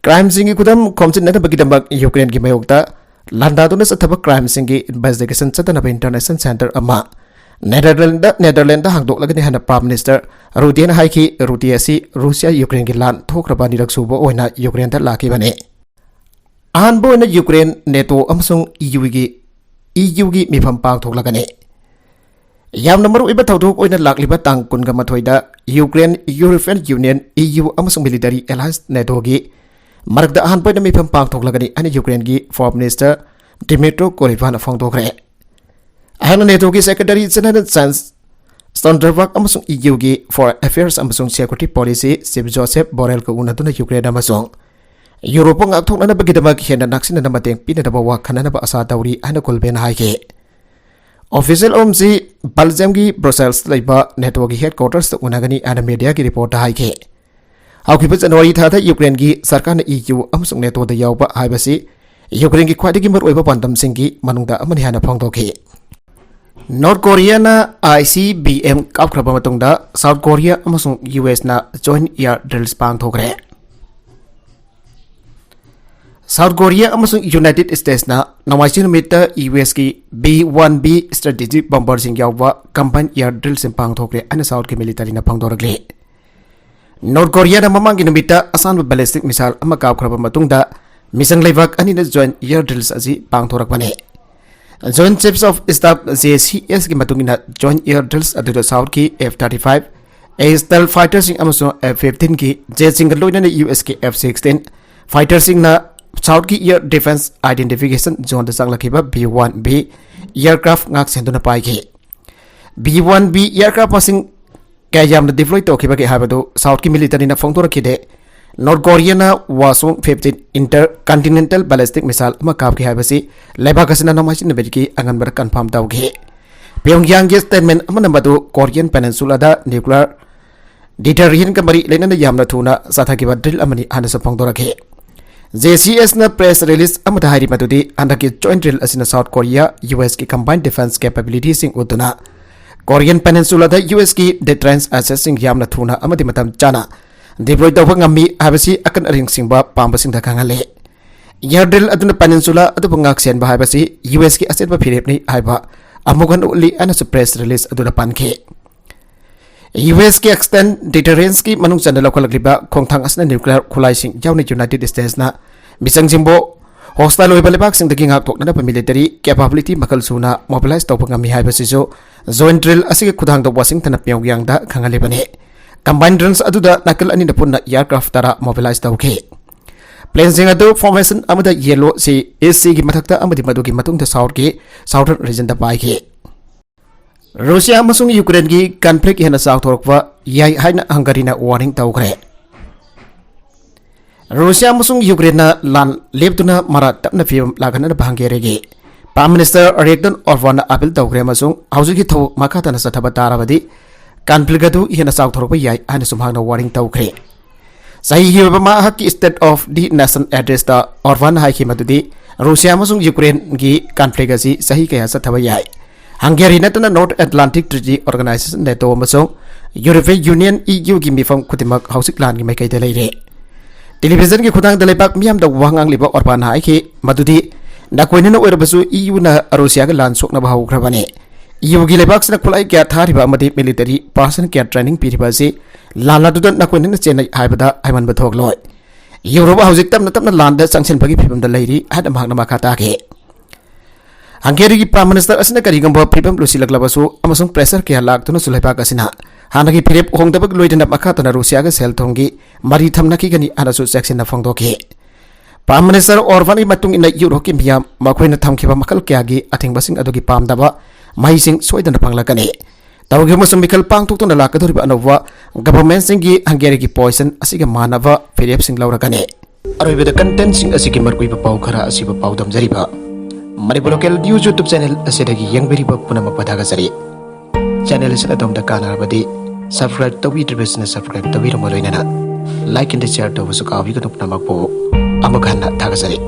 ꯀ꯭ꯔꯥꯏꯝꯁꯤꯡꯒꯤ ꯈꯨꯗꯝ ꯈꯣꯝꯖꯤꯟꯅꯅꯕꯒꯤꯗꯃꯛ ꯌꯨꯀ꯭ꯔꯦꯟꯒꯤ ꯃꯥꯌꯣꯛꯇ ꯂꯥꯟꯗꯥꯗꯨꯅ ꯆꯠꯊꯕ ꯀ꯭ꯔꯥꯏꯝꯁꯤꯡꯒꯤ ꯏꯟꯚꯦꯁꯇꯤꯒꯦꯁꯟ ꯆꯠꯊꯅꯕ ꯏꯟꯇꯔꯅꯦꯁꯅꯦꯜ ꯁꯦꯟꯇꯔ ꯑꯃ ꯅꯦꯗꯔꯂꯦꯟꯗ, ꯅꯦꯗꯔꯂꯦꯟꯗ ꯍꯥꯡꯗꯣꯛꯂꯒꯅꯤ ꯍꯥꯏꯅ ꯄ꯭ꯔꯥꯏꯝ ꯃꯤꯅꯤꯁꯇꯔ ꯔꯨꯇꯦꯅ ꯍꯥꯏꯈꯤ꯫ ꯔꯨꯇꯦ ꯑꯁꯤ ꯔꯨꯁꯤꯌꯥ ꯌꯨꯀ꯭ꯔꯦꯟꯒꯤ ꯂꯥꯟ ꯊꯣꯛꯈ꯭ꯔꯕ ꯑꯅꯤꯔꯛ ꯁꯨꯕ ꯑꯣꯏꯅ ꯌꯨꯀ꯭ꯔꯦꯟꯗ ꯂꯥꯛꯈꯤꯕꯅꯤ꯫ ꯑꯍꯥꯟꯕ ꯑꯣꯏꯅ ꯌꯨꯀ꯭ꯔꯦꯟ ꯅꯦꯇꯣ ꯑꯃꯁꯨꯡ ꯏ ꯌꯨꯒꯤ, ꯏ ꯌꯨꯒꯤ ꯃꯤꯐꯝ ꯄꯥꯡꯊꯣꯛꯂꯒꯅꯤ꯫ ꯌꯥꯝꯅ ꯃꯔꯨꯑꯣꯏꯕ ꯊꯧꯗꯣꯛ ꯑꯣꯏꯅ ꯂꯥꯛꯂꯤꯕ ꯇꯥꯡ ꯀꯨꯟꯒ ꯃꯥꯊꯣꯏꯗ Ukraine, European union, E U ꯑꯃꯁꯨꯡ ꯃꯤꯂꯤꯇꯔꯤ ꯑꯦꯂꯥꯌꯟꯁ ꯅꯦꯇꯣꯒꯤ ꯃꯔꯛꯇ ꯑꯍꯥꯟꯕ ꯑꯣꯏꯅ ꯃꯤꯐꯝ ꯄꯥꯡꯊꯣꯛꯂꯒꯅꯤ ꯍꯥꯏꯅ ꯌꯨꯀ꯭ꯔꯦꯟꯒꯤ ꯐꯣꯔꯦꯟ ꯃꯤꯅꯤꯁꯇꯔ ꯗꯤꯃꯤꯇ꯭ꯔꯣ ꯀꯨꯂꯦꯕꯥꯅ ꯐꯣꯡꯗꯣꯛꯈ꯭ꯔꯦ꯫ ꯑꯩꯍꯥꯛꯅ ꯅꯦꯇꯣꯒꯤ ꯁꯦꯀ꯭ꯔꯦꯇꯔꯤ ꯖꯦꯅꯔꯦꯜ ꯖꯦꯟꯁ ꯁ꯭ꯇꯣꯜꯇꯟꯕꯔꯒ ꯑꯃꯁꯨꯡ ꯏ ꯌꯨꯒꯤ ꯐꯣꯔꯦꯟ ꯑꯦꯐꯤꯌꯔꯁ ꯑꯃꯁꯨꯡ ꯁꯦꯀ꯭ꯌꯨꯔꯤꯇꯤ ꯄꯣꯂꯤꯁꯤ ꯆꯤꯐ ꯖꯣꯁꯦꯐ ꯕꯣꯔꯦꯜꯒ ꯎꯅꯗꯨꯅ ꯌꯨꯀ꯭ꯔꯦꯟ ꯑꯃꯁꯨꯡ ꯌꯨꯔꯣꯞꯄꯨ ꯉꯥꯛꯊꯣꯛꯅꯅꯕꯒꯤꯗꯃꯛ ꯍꯦꯟꯅ ꯅꯛꯁꯤꯟꯅꯅ ꯃꯇꯦꯡ ꯄꯤꯅꯅꯕ ꯋꯥ ꯈꯟꯅꯅꯕ ꯑꯥꯁꯥ ꯇꯧꯔꯤ ꯍꯥꯏꯅ ꯀꯨꯂꯦꯕꯥꯅ ꯍꯥꯏꯈꯤ꯫ ꯑꯣꯐꯤꯁꯤꯌꯦꯜ ꯑꯍꯨꯝꯁꯤ ꯕꯦꯜꯖꯤꯌꯝꯒꯤ ꯕ꯭ꯔꯨꯁꯦꯜꯁꯇ ꯂꯩꯕ ꯅꯦꯇꯣꯒꯤ ꯍꯦꯗꯀ꯭ꯋꯥꯇꯔꯁꯇ ꯎꯅꯒꯅꯤ ꯍꯥꯏꯅ ꯃꯦꯗꯤꯌꯥꯒꯤ ꯔꯤꯄꯣꯔꯠꯇ ꯍꯥꯏꯈꯤ꯫ ꯍꯧꯈꯤꯕ ꯖꯅꯋꯥꯔꯤ ꯊꯥꯗ ꯌꯨꯀ꯭ꯔꯦꯟꯒꯤ ꯁꯔꯀꯥꯔꯅ ꯏ ꯌꯨ ꯑꯃꯁꯨꯡ ꯅꯦꯇꯣꯗ ꯌꯥꯎꯕ ꯍꯥꯏꯕꯁꯤ ꯌꯨꯀ꯭ꯔꯦꯟꯒꯤ ꯈ꯭ꯋꯥꯏꯗꯒꯤ ꯃꯔꯨꯑꯣꯏꯕ ꯄꯥꯟꯗꯝꯁꯤꯡꯒꯤ ꯃꯅꯨꯡꯗ ꯑꯃꯅꯤ ꯍꯥꯏꯅ ꯐꯣꯡꯗꯣꯛꯈꯤ꯫ North ꯀꯣꯔꯤꯌꯥꯅ I C B M ꯀꯥꯞꯈ꯭ꯔꯕ ꯃꯇꯨꯡꯗ ꯁꯥꯎꯠ ꯀꯣꯔꯤꯌꯥ ꯑꯃꯁꯨꯡ ꯌꯨ ꯑꯦꯁꯅ ꯖꯣꯏꯟꯠ ꯏꯌꯥꯔ ꯗ꯭ꯔꯤꯜꯁ ꯄꯥꯡꯊꯣꯛꯈ꯭ꯔꯦ꯫ South Korea ꯑꯃꯁꯨꯡ United Statesꯅ ꯅꯣꯡꯃꯥꯏꯖꯤꯡ ꯅꯨꯃꯤꯠꯇ USꯀꯤ B one B strategic bomberꯁꯤꯡ ꯌꯥꯎꯕ combined air drillꯁꯤꯡ ꯄꯥꯡꯊꯣꯛꯈ꯭ꯔꯦ ꯍꯥꯏꯅ Southꯀꯤ militaryꯅ ꯐꯣꯡꯗꯣꯔꯛꯂꯤ꯫ North Koreaꯅ ꯃꯃꯥꯡꯒꯤ ꯅꯨꯃꯤꯠꯇ ꯑꯁꯥꯟꯕ ballistic missile ꯑꯃ ꯀꯥꯞꯈ꯭ꯔꯕ ꯃꯇꯨꯡꯗ, ꯃꯤꯆꯪ ꯂꯩꯕꯥꯛ ꯑꯅꯤꯅ joint air drills ꯑꯁꯤ ꯄꯥꯡꯊꯣꯔꯛꯄꯅꯤ꯫ Joint Chiefs of Staff, JCSꯀꯤ ꯃꯇꯨꯡ ꯏꯟꯅ, joint air drills ꯑꯗꯨꯗ Southꯀꯤ F thirty-five A stealth fighterꯁꯤꯡ ꯑꯃꯁꯨꯡ F fifteenꯒꯤ jetꯁꯤꯡꯒ ꯂꯣꯏꯅꯅ USꯀꯤ F sixteen fighterꯁꯤꯡꯅ Southꯀꯤ air defense identification zoneꯗ ꯆꯪꯂꯛꯈꯤꯕ B one B aircraft ꯉꯥꯛ ꯁꯦꯟꯗꯨꯅ ꯄꯥꯏꯈꯤ꯫ B one B aircraft ꯃꯁꯤꯡ ꯀꯌꯥ ꯌꯥꯝꯅ deploy ꯇꯧꯈꯤꯕꯒꯦ ꯍꯥꯏꯕꯗꯨ Southꯀꯤ militaryꯅ ꯐꯣꯡꯗꯣꯔꯛꯈꯤꯗꯦ꯫ North Koreaꯅ Hwasong fifteen intercontinental ballistic missile ꯑꯃ ꯀꯥꯞꯈꯤ ꯍꯥꯏꯕꯁꯤ ꯂꯩꯕꯥꯛ ꯑꯁꯤꯅ ꯅꯣꯡꯃꯥꯏꯖꯤꯡ ꯅꯨꯃꯤꯠꯀꯤ ꯑꯉꯟꯕꯗ confirm ꯇꯧꯈꯤ꯫ Pyongyangꯒꯤ statement ꯑꯃꯅ ꯃꯗꯨ Korean Peninsulaꯗ nuclear deterrentꯀ ꯃꯔꯤ ꯂꯩꯅꯅ ꯌꯥꯝꯅ ꯊꯨꯅ ꯆꯠꯊꯈꯤꯕ drill ꯑꯃꯅꯤ ꯍꯥꯏꯅꯁꯨ ꯐꯣꯡꯗꯣꯔꯛꯈꯤ꯫ JCSꯅ press release ꯑꯃꯗ ꯍꯥꯏꯔꯤ ꯃꯗꯨꯗꯤ ꯍꯟꯗꯛꯀꯤ joint drill ꯑꯁꯤꯅ South Korea, USꯀꯤ combined defense capabilityꯁꯤꯡ ꯎꯠꯇꯨꯅ Korean Peninsulaꯗ USꯀꯤ deterrence assetꯁꯤꯡ ꯌꯥꯝꯅ ꯊꯨꯅ ꯑꯃꯗꯤ ꯃꯇꯝ ꯆꯥꯅ deploy ꯇꯧꯕ ꯉꯝꯃꯤ ꯍꯥꯏꯕꯁꯤ ꯑꯀꯟ ꯑꯔꯤꯡ ꯁꯤꯡꯕ ꯄꯥꯝꯕꯁꯤꯡꯗ ꯈꯪꯍꯜꯂꯤ꯫ Air drill ꯑꯗꯨꯅ peninsula ꯑꯗꯨꯕꯨ ꯉꯥꯛ ꯁꯦꯟꯕ ꯍꯥꯏꯕꯁꯤ USꯀꯤ ꯑꯆꯦꯠꯄ ꯐꯤꯔꯦꯞꯅꯤ ꯍꯥꯏꯕ ꯑꯃꯨꯛ ꯍꯟꯅ ꯎꯠꯂꯤ ꯍꯥꯏꯅꯁꯨ press release ꯑꯗꯨꯗ ꯄꯟꯈꯤ꯫ USꯀꯤ extended deterrenceꯀꯤ ꯃꯅꯨꯡ ꯆꯟꯅ ꯂꯧꯈꯠꯂꯛꯂꯤꯕ ꯈꯣꯡꯊꯥꯡ ꯑꯁꯤꯅ nuclear ꯈꯨꯠꯂꯥꯏꯁꯤꯡ ꯌꯥꯎꯅ United Statesꯅ ꯃꯤꯆꯪꯁꯤꯡꯕꯨ hostile ꯑꯣꯏꯕ ꯂꯩꯕꯥꯛꯁꯤꯡꯗꯒꯤ ꯉꯥꯛꯊꯣꯛꯅꯅꯕ military capability ꯃꯈꯜ ꯁꯨꯅ mobilize ꯇꯧꯕ ꯉꯝꯃꯤ ꯍꯥꯏꯕꯁꯤꯁꯨ joint drill ꯑꯁꯤꯒꯤ ꯈꯨꯠꯊꯥꯡꯗ Washingtonꯅ Pyongyangꯗ ꯈꯪꯍꯜꯂꯤꯕꯅꯤ꯫ Combined drills ꯑꯗꯨꯗ ꯅꯥꯀꯜ ꯑꯅꯤꯅ ꯄꯨꯟꯅ aircraft ꯇꯔꯥ mobilize ꯇꯧꯈꯤ꯫ Planeꯁꯤꯡ ꯑꯗꯨ formation ꯑꯃꯗ Yellow Sea, East Seaꯒꯤ ꯃꯊꯛꯇ ꯑꯃꯗꯤ ꯃꯗꯨꯒꯤ ꯃꯇꯨꯡꯗ Southꯀꯤ southern regionꯗ ꯄꯥꯏꯈꯤ꯫ ꯔꯨꯁꯤꯌꯥ ꯑꯃꯁꯨꯡ ꯌꯨꯀ꯭ꯔꯦꯟꯒꯤ conflict ꯍꯦꯟꯅ ꯆꯥꯎꯊꯣꯔꯛꯄ ꯌꯥꯏ ꯍꯥꯏꯅ ꯍꯪꯒꯔꯤꯅ warning ꯇꯧꯈ꯭ꯔꯦ꯫ ꯔꯨꯁꯤꯌꯥ ꯑꯃꯁꯨꯡ ꯌꯨꯀ꯭ꯔꯦꯟꯅ ꯂꯥꯟ ꯂꯦꯞꯇꯨꯅ ꯃꯔꯥ ꯇꯞꯅ ꯐꯤꯕꯝ ꯂꯥꯛꯍꯟꯅꯕ ꯍꯪꯒꯦꯔꯤꯒꯤ Prime Minister Viktor Orbanꯅ appeal ꯇꯧꯈ꯭ꯔꯦ ꯑꯃꯁꯨꯡ ꯍꯧꯖꯤꯛꯀꯤ ꯊꯧꯑꯣꯡ ꯃꯈꯥ ꯇꯥꯅ ꯆꯠꯊꯕ ꯇꯥꯔꯕꯗꯤ conflict ꯑꯗꯨ ꯍꯦꯟꯅ ꯆꯥꯎꯊꯣꯔꯛꯄ ꯌꯥꯏ ꯍꯥꯏꯅꯁꯨ ꯃꯍꯥꯛꯅ warning ꯇꯧꯈ꯭ꯔꯦ꯫ ꯆꯍꯤꯒꯤ ꯑꯣꯏꯕ ꯃꯍꯥꯛꯀꯤ State of the Nation addressꯇ Orbanꯅ ꯍꯥꯏꯈꯤ ꯃꯗꯨꯗꯤ ꯔꯨꯁꯤꯌꯥ ꯑꯃꯁꯨꯡ ꯌꯨꯀ꯭ꯔꯦꯟꯒꯤ conflict ꯑꯁꯤ ꯆꯍꯤ ꯀꯌꯥ ꯆꯠꯊꯕ ꯌꯥꯏ꯫ ꯍꯪꯒꯦꯔꯤ ꯅꯠꯇꯅ North Atlantic Treaty Organization, NATO ꯑꯃꯁꯨꯡ European Union, EUꯒꯤ ꯃꯤꯐꯝ ꯈꯨꯗꯤꯡꯃꯛ ꯍꯧꯖꯤꯛ ꯂꯥꯟꯒꯤ ꯃꯥꯏꯀꯩꯗ ꯂꯩꯔꯦ꯫ ꯇꯦꯂꯤꯚꯤꯖꯟꯒꯤ ꯈꯨꯊꯥꯡꯗ ꯂꯩꯕꯥꯛ ꯃꯤꯌꯥꯝꯗ ꯋꯥ ꯉꯥꯡꯂꯤꯕ ꯑꯣꯔꯕꯥꯟꯅ ꯍꯥꯏꯈꯤ ꯃꯗꯨꯗꯤ ꯅꯥꯀꯣꯏꯅꯅ ꯑꯣꯏꯔꯕꯁꯨ ꯏꯌꯨꯅ ꯔꯨꯁꯤꯌꯥꯒ ꯂꯥꯟ ꯁꯣꯛꯅꯕ ꯍꯧꯈ꯭ꯔꯕꯅꯤ꯫ ꯏꯌꯨꯒꯤ ꯂꯩꯕꯥꯛꯁꯤꯅ ꯈꯨꯠꯂꯥꯏ ꯀꯌꯥ ꯊꯥꯔꯤꯕ ꯑꯃꯗꯤ ꯃꯤꯂꯤꯇꯔꯤ ꯄꯥꯔꯁꯟ ꯀꯌꯥ ꯇ꯭ꯔꯦꯅꯤꯡ ꯄꯤꯔꯤꯕ ꯑꯁꯤ ꯂꯥꯟ ꯑꯗꯨꯗ ꯅꯥꯀꯣꯏꯅꯅ ꯆꯦꯟꯅꯩ ꯍꯥꯏꯕꯗ ꯍꯥꯏꯃꯟꯕ ꯊꯣꯛꯂꯣꯏ꯫ ꯌꯨꯔꯣꯞ ꯍꯧꯖꯤꯛ ꯇꯞꯅ ꯇꯞꯅ ꯂꯥꯟꯗ ꯆꯪꯁꯤꯟꯕꯒꯤ ꯐꯤꯕꯝꯗ ꯂꯩꯔꯤ ꯍꯥꯏꯅ ꯃꯍꯥꯛꯅ ꯃꯈꯥ ꯇꯥꯈꯤ꯫ ꯍꯪꯒꯦꯔꯤꯒꯤ ꯄ꯭ꯔꯥꯏꯝ ꯃꯤꯅꯤꯁꯇꯔ ꯑꯁꯤꯅ ꯀꯔꯤꯒꯨꯝꯕ ꯐꯤꯕꯝ ꯂꯨꯁꯤꯜꯂꯛꯂꯕꯁꯨ ꯑꯃꯁꯨꯡ ꯄ꯭ꯔꯦꯁꯔ ꯀꯌꯥ ꯂꯥꯛꯇꯨꯅꯁꯨ ꯂꯩꯕꯥꯛ ꯑꯁꯤꯅ ꯍꯥꯟꯅꯒꯤ ꯐꯤꯔꯦꯞ ꯍꯣꯡꯗꯕꯒ ꯂꯣꯏꯅꯅ ꯃꯈꯥ ꯇꯥꯅ ꯔꯨꯁꯤꯌꯥꯒ ꯁꯦꯜ ꯊꯨꯝꯒꯤ ꯃꯔꯤ ꯊꯝꯅꯈꯤꯒꯅꯤ ꯍꯥꯏꯅꯁꯨ ꯆꯦꯛꯁꯤꯟꯅ ꯐꯣꯡꯗꯣꯛꯈꯤ꯫ ꯄ꯭ꯔꯥꯏꯝ ꯃꯤꯅꯤꯁꯇꯔ ꯑꯣꯔꯕꯥꯟꯒꯤ ꯃꯇꯨꯡ ꯏꯟꯅ ꯌꯨꯔꯣꯞꯀꯤ ꯃꯤꯌꯥꯝ ꯃꯈꯣꯏꯅ ꯊꯝꯈꯤꯕ ꯃꯈꯜ ꯀꯌꯥꯒꯤ ꯑꯊꯤꯡꯕꯁꯤꯡ ꯑꯗꯨꯒꯤ ꯄꯥꯝꯗꯕ ꯃꯍꯩꯁꯤꯡ ꯁꯣꯏꯗꯅ ꯐꯪꯂꯛꯀꯅꯤ꯫ ꯇꯧꯈꯤꯕ ꯑꯃꯁꯨꯡ ꯃꯤꯈꯜ ꯄꯥꯡꯊꯣꯛꯇꯨꯅ ꯂꯥꯛꯀꯗꯧꯔꯤꯕ ꯑꯅꯧꯕ ꯒꯚꯔꯟꯃꯦꯟꯠꯁꯤꯡꯒꯤ ꯍꯪꯒꯦꯔꯤꯒꯤ ꯄꯣꯖꯤꯁꯟ ꯑꯁꯤꯒ ꯃꯥꯟꯅꯕ ꯐꯤꯔꯦꯞꯁꯤꯡ ꯂꯧꯔꯛꯀꯅꯤ꯫ ꯑꯔꯣꯏꯕꯗ ꯀꯟꯇꯦꯟꯠꯁꯤꯡ ꯑꯁꯤꯒꯤ ꯃꯔꯨꯑꯣꯏꯕ ꯄꯥꯎ ꯈꯔ ꯑꯁꯤꯕꯨ ꯄꯥꯎꯗꯝꯖꯔꯤꯕ Manipur local news YouTube channel ꯑꯁꯤꯗꯒꯤ ꯌꯦꯡꯕꯤꯔꯤꯕ ꯄꯨꯝꯅꯃꯛꯄꯨ ꯊꯥꯒꯠꯆꯔꯤ꯫ ꯆꯦꯅꯦꯜ ꯑꯁꯤꯅ ꯑꯗꯣꯝꯗ ꯀꯥꯟꯅꯔꯕꯗꯤ ꯁꯕꯁꯀ꯭ꯔꯥꯏꯕ ꯇꯧꯕꯤꯗ꯭ꯔꯤꯕꯁꯤꯡꯅ ꯁꯕꯁꯀ꯭ꯔꯥꯏꯕ ꯇꯧꯕꯤꯔꯝꯕ ꯂꯣꯏꯅꯅ ꯂꯥꯏꯛ ꯑꯦꯟ ꯁꯤꯌꯥꯔ ꯇꯧꯕꯁꯨ ꯀꯥꯎꯕꯤꯒꯅꯨ ꯄꯨꯝꯅꯃꯛꯄꯨ ꯑꯃꯨꯛ ꯍꯟꯅ ꯊꯥꯒꯠꯆꯔꯤ꯫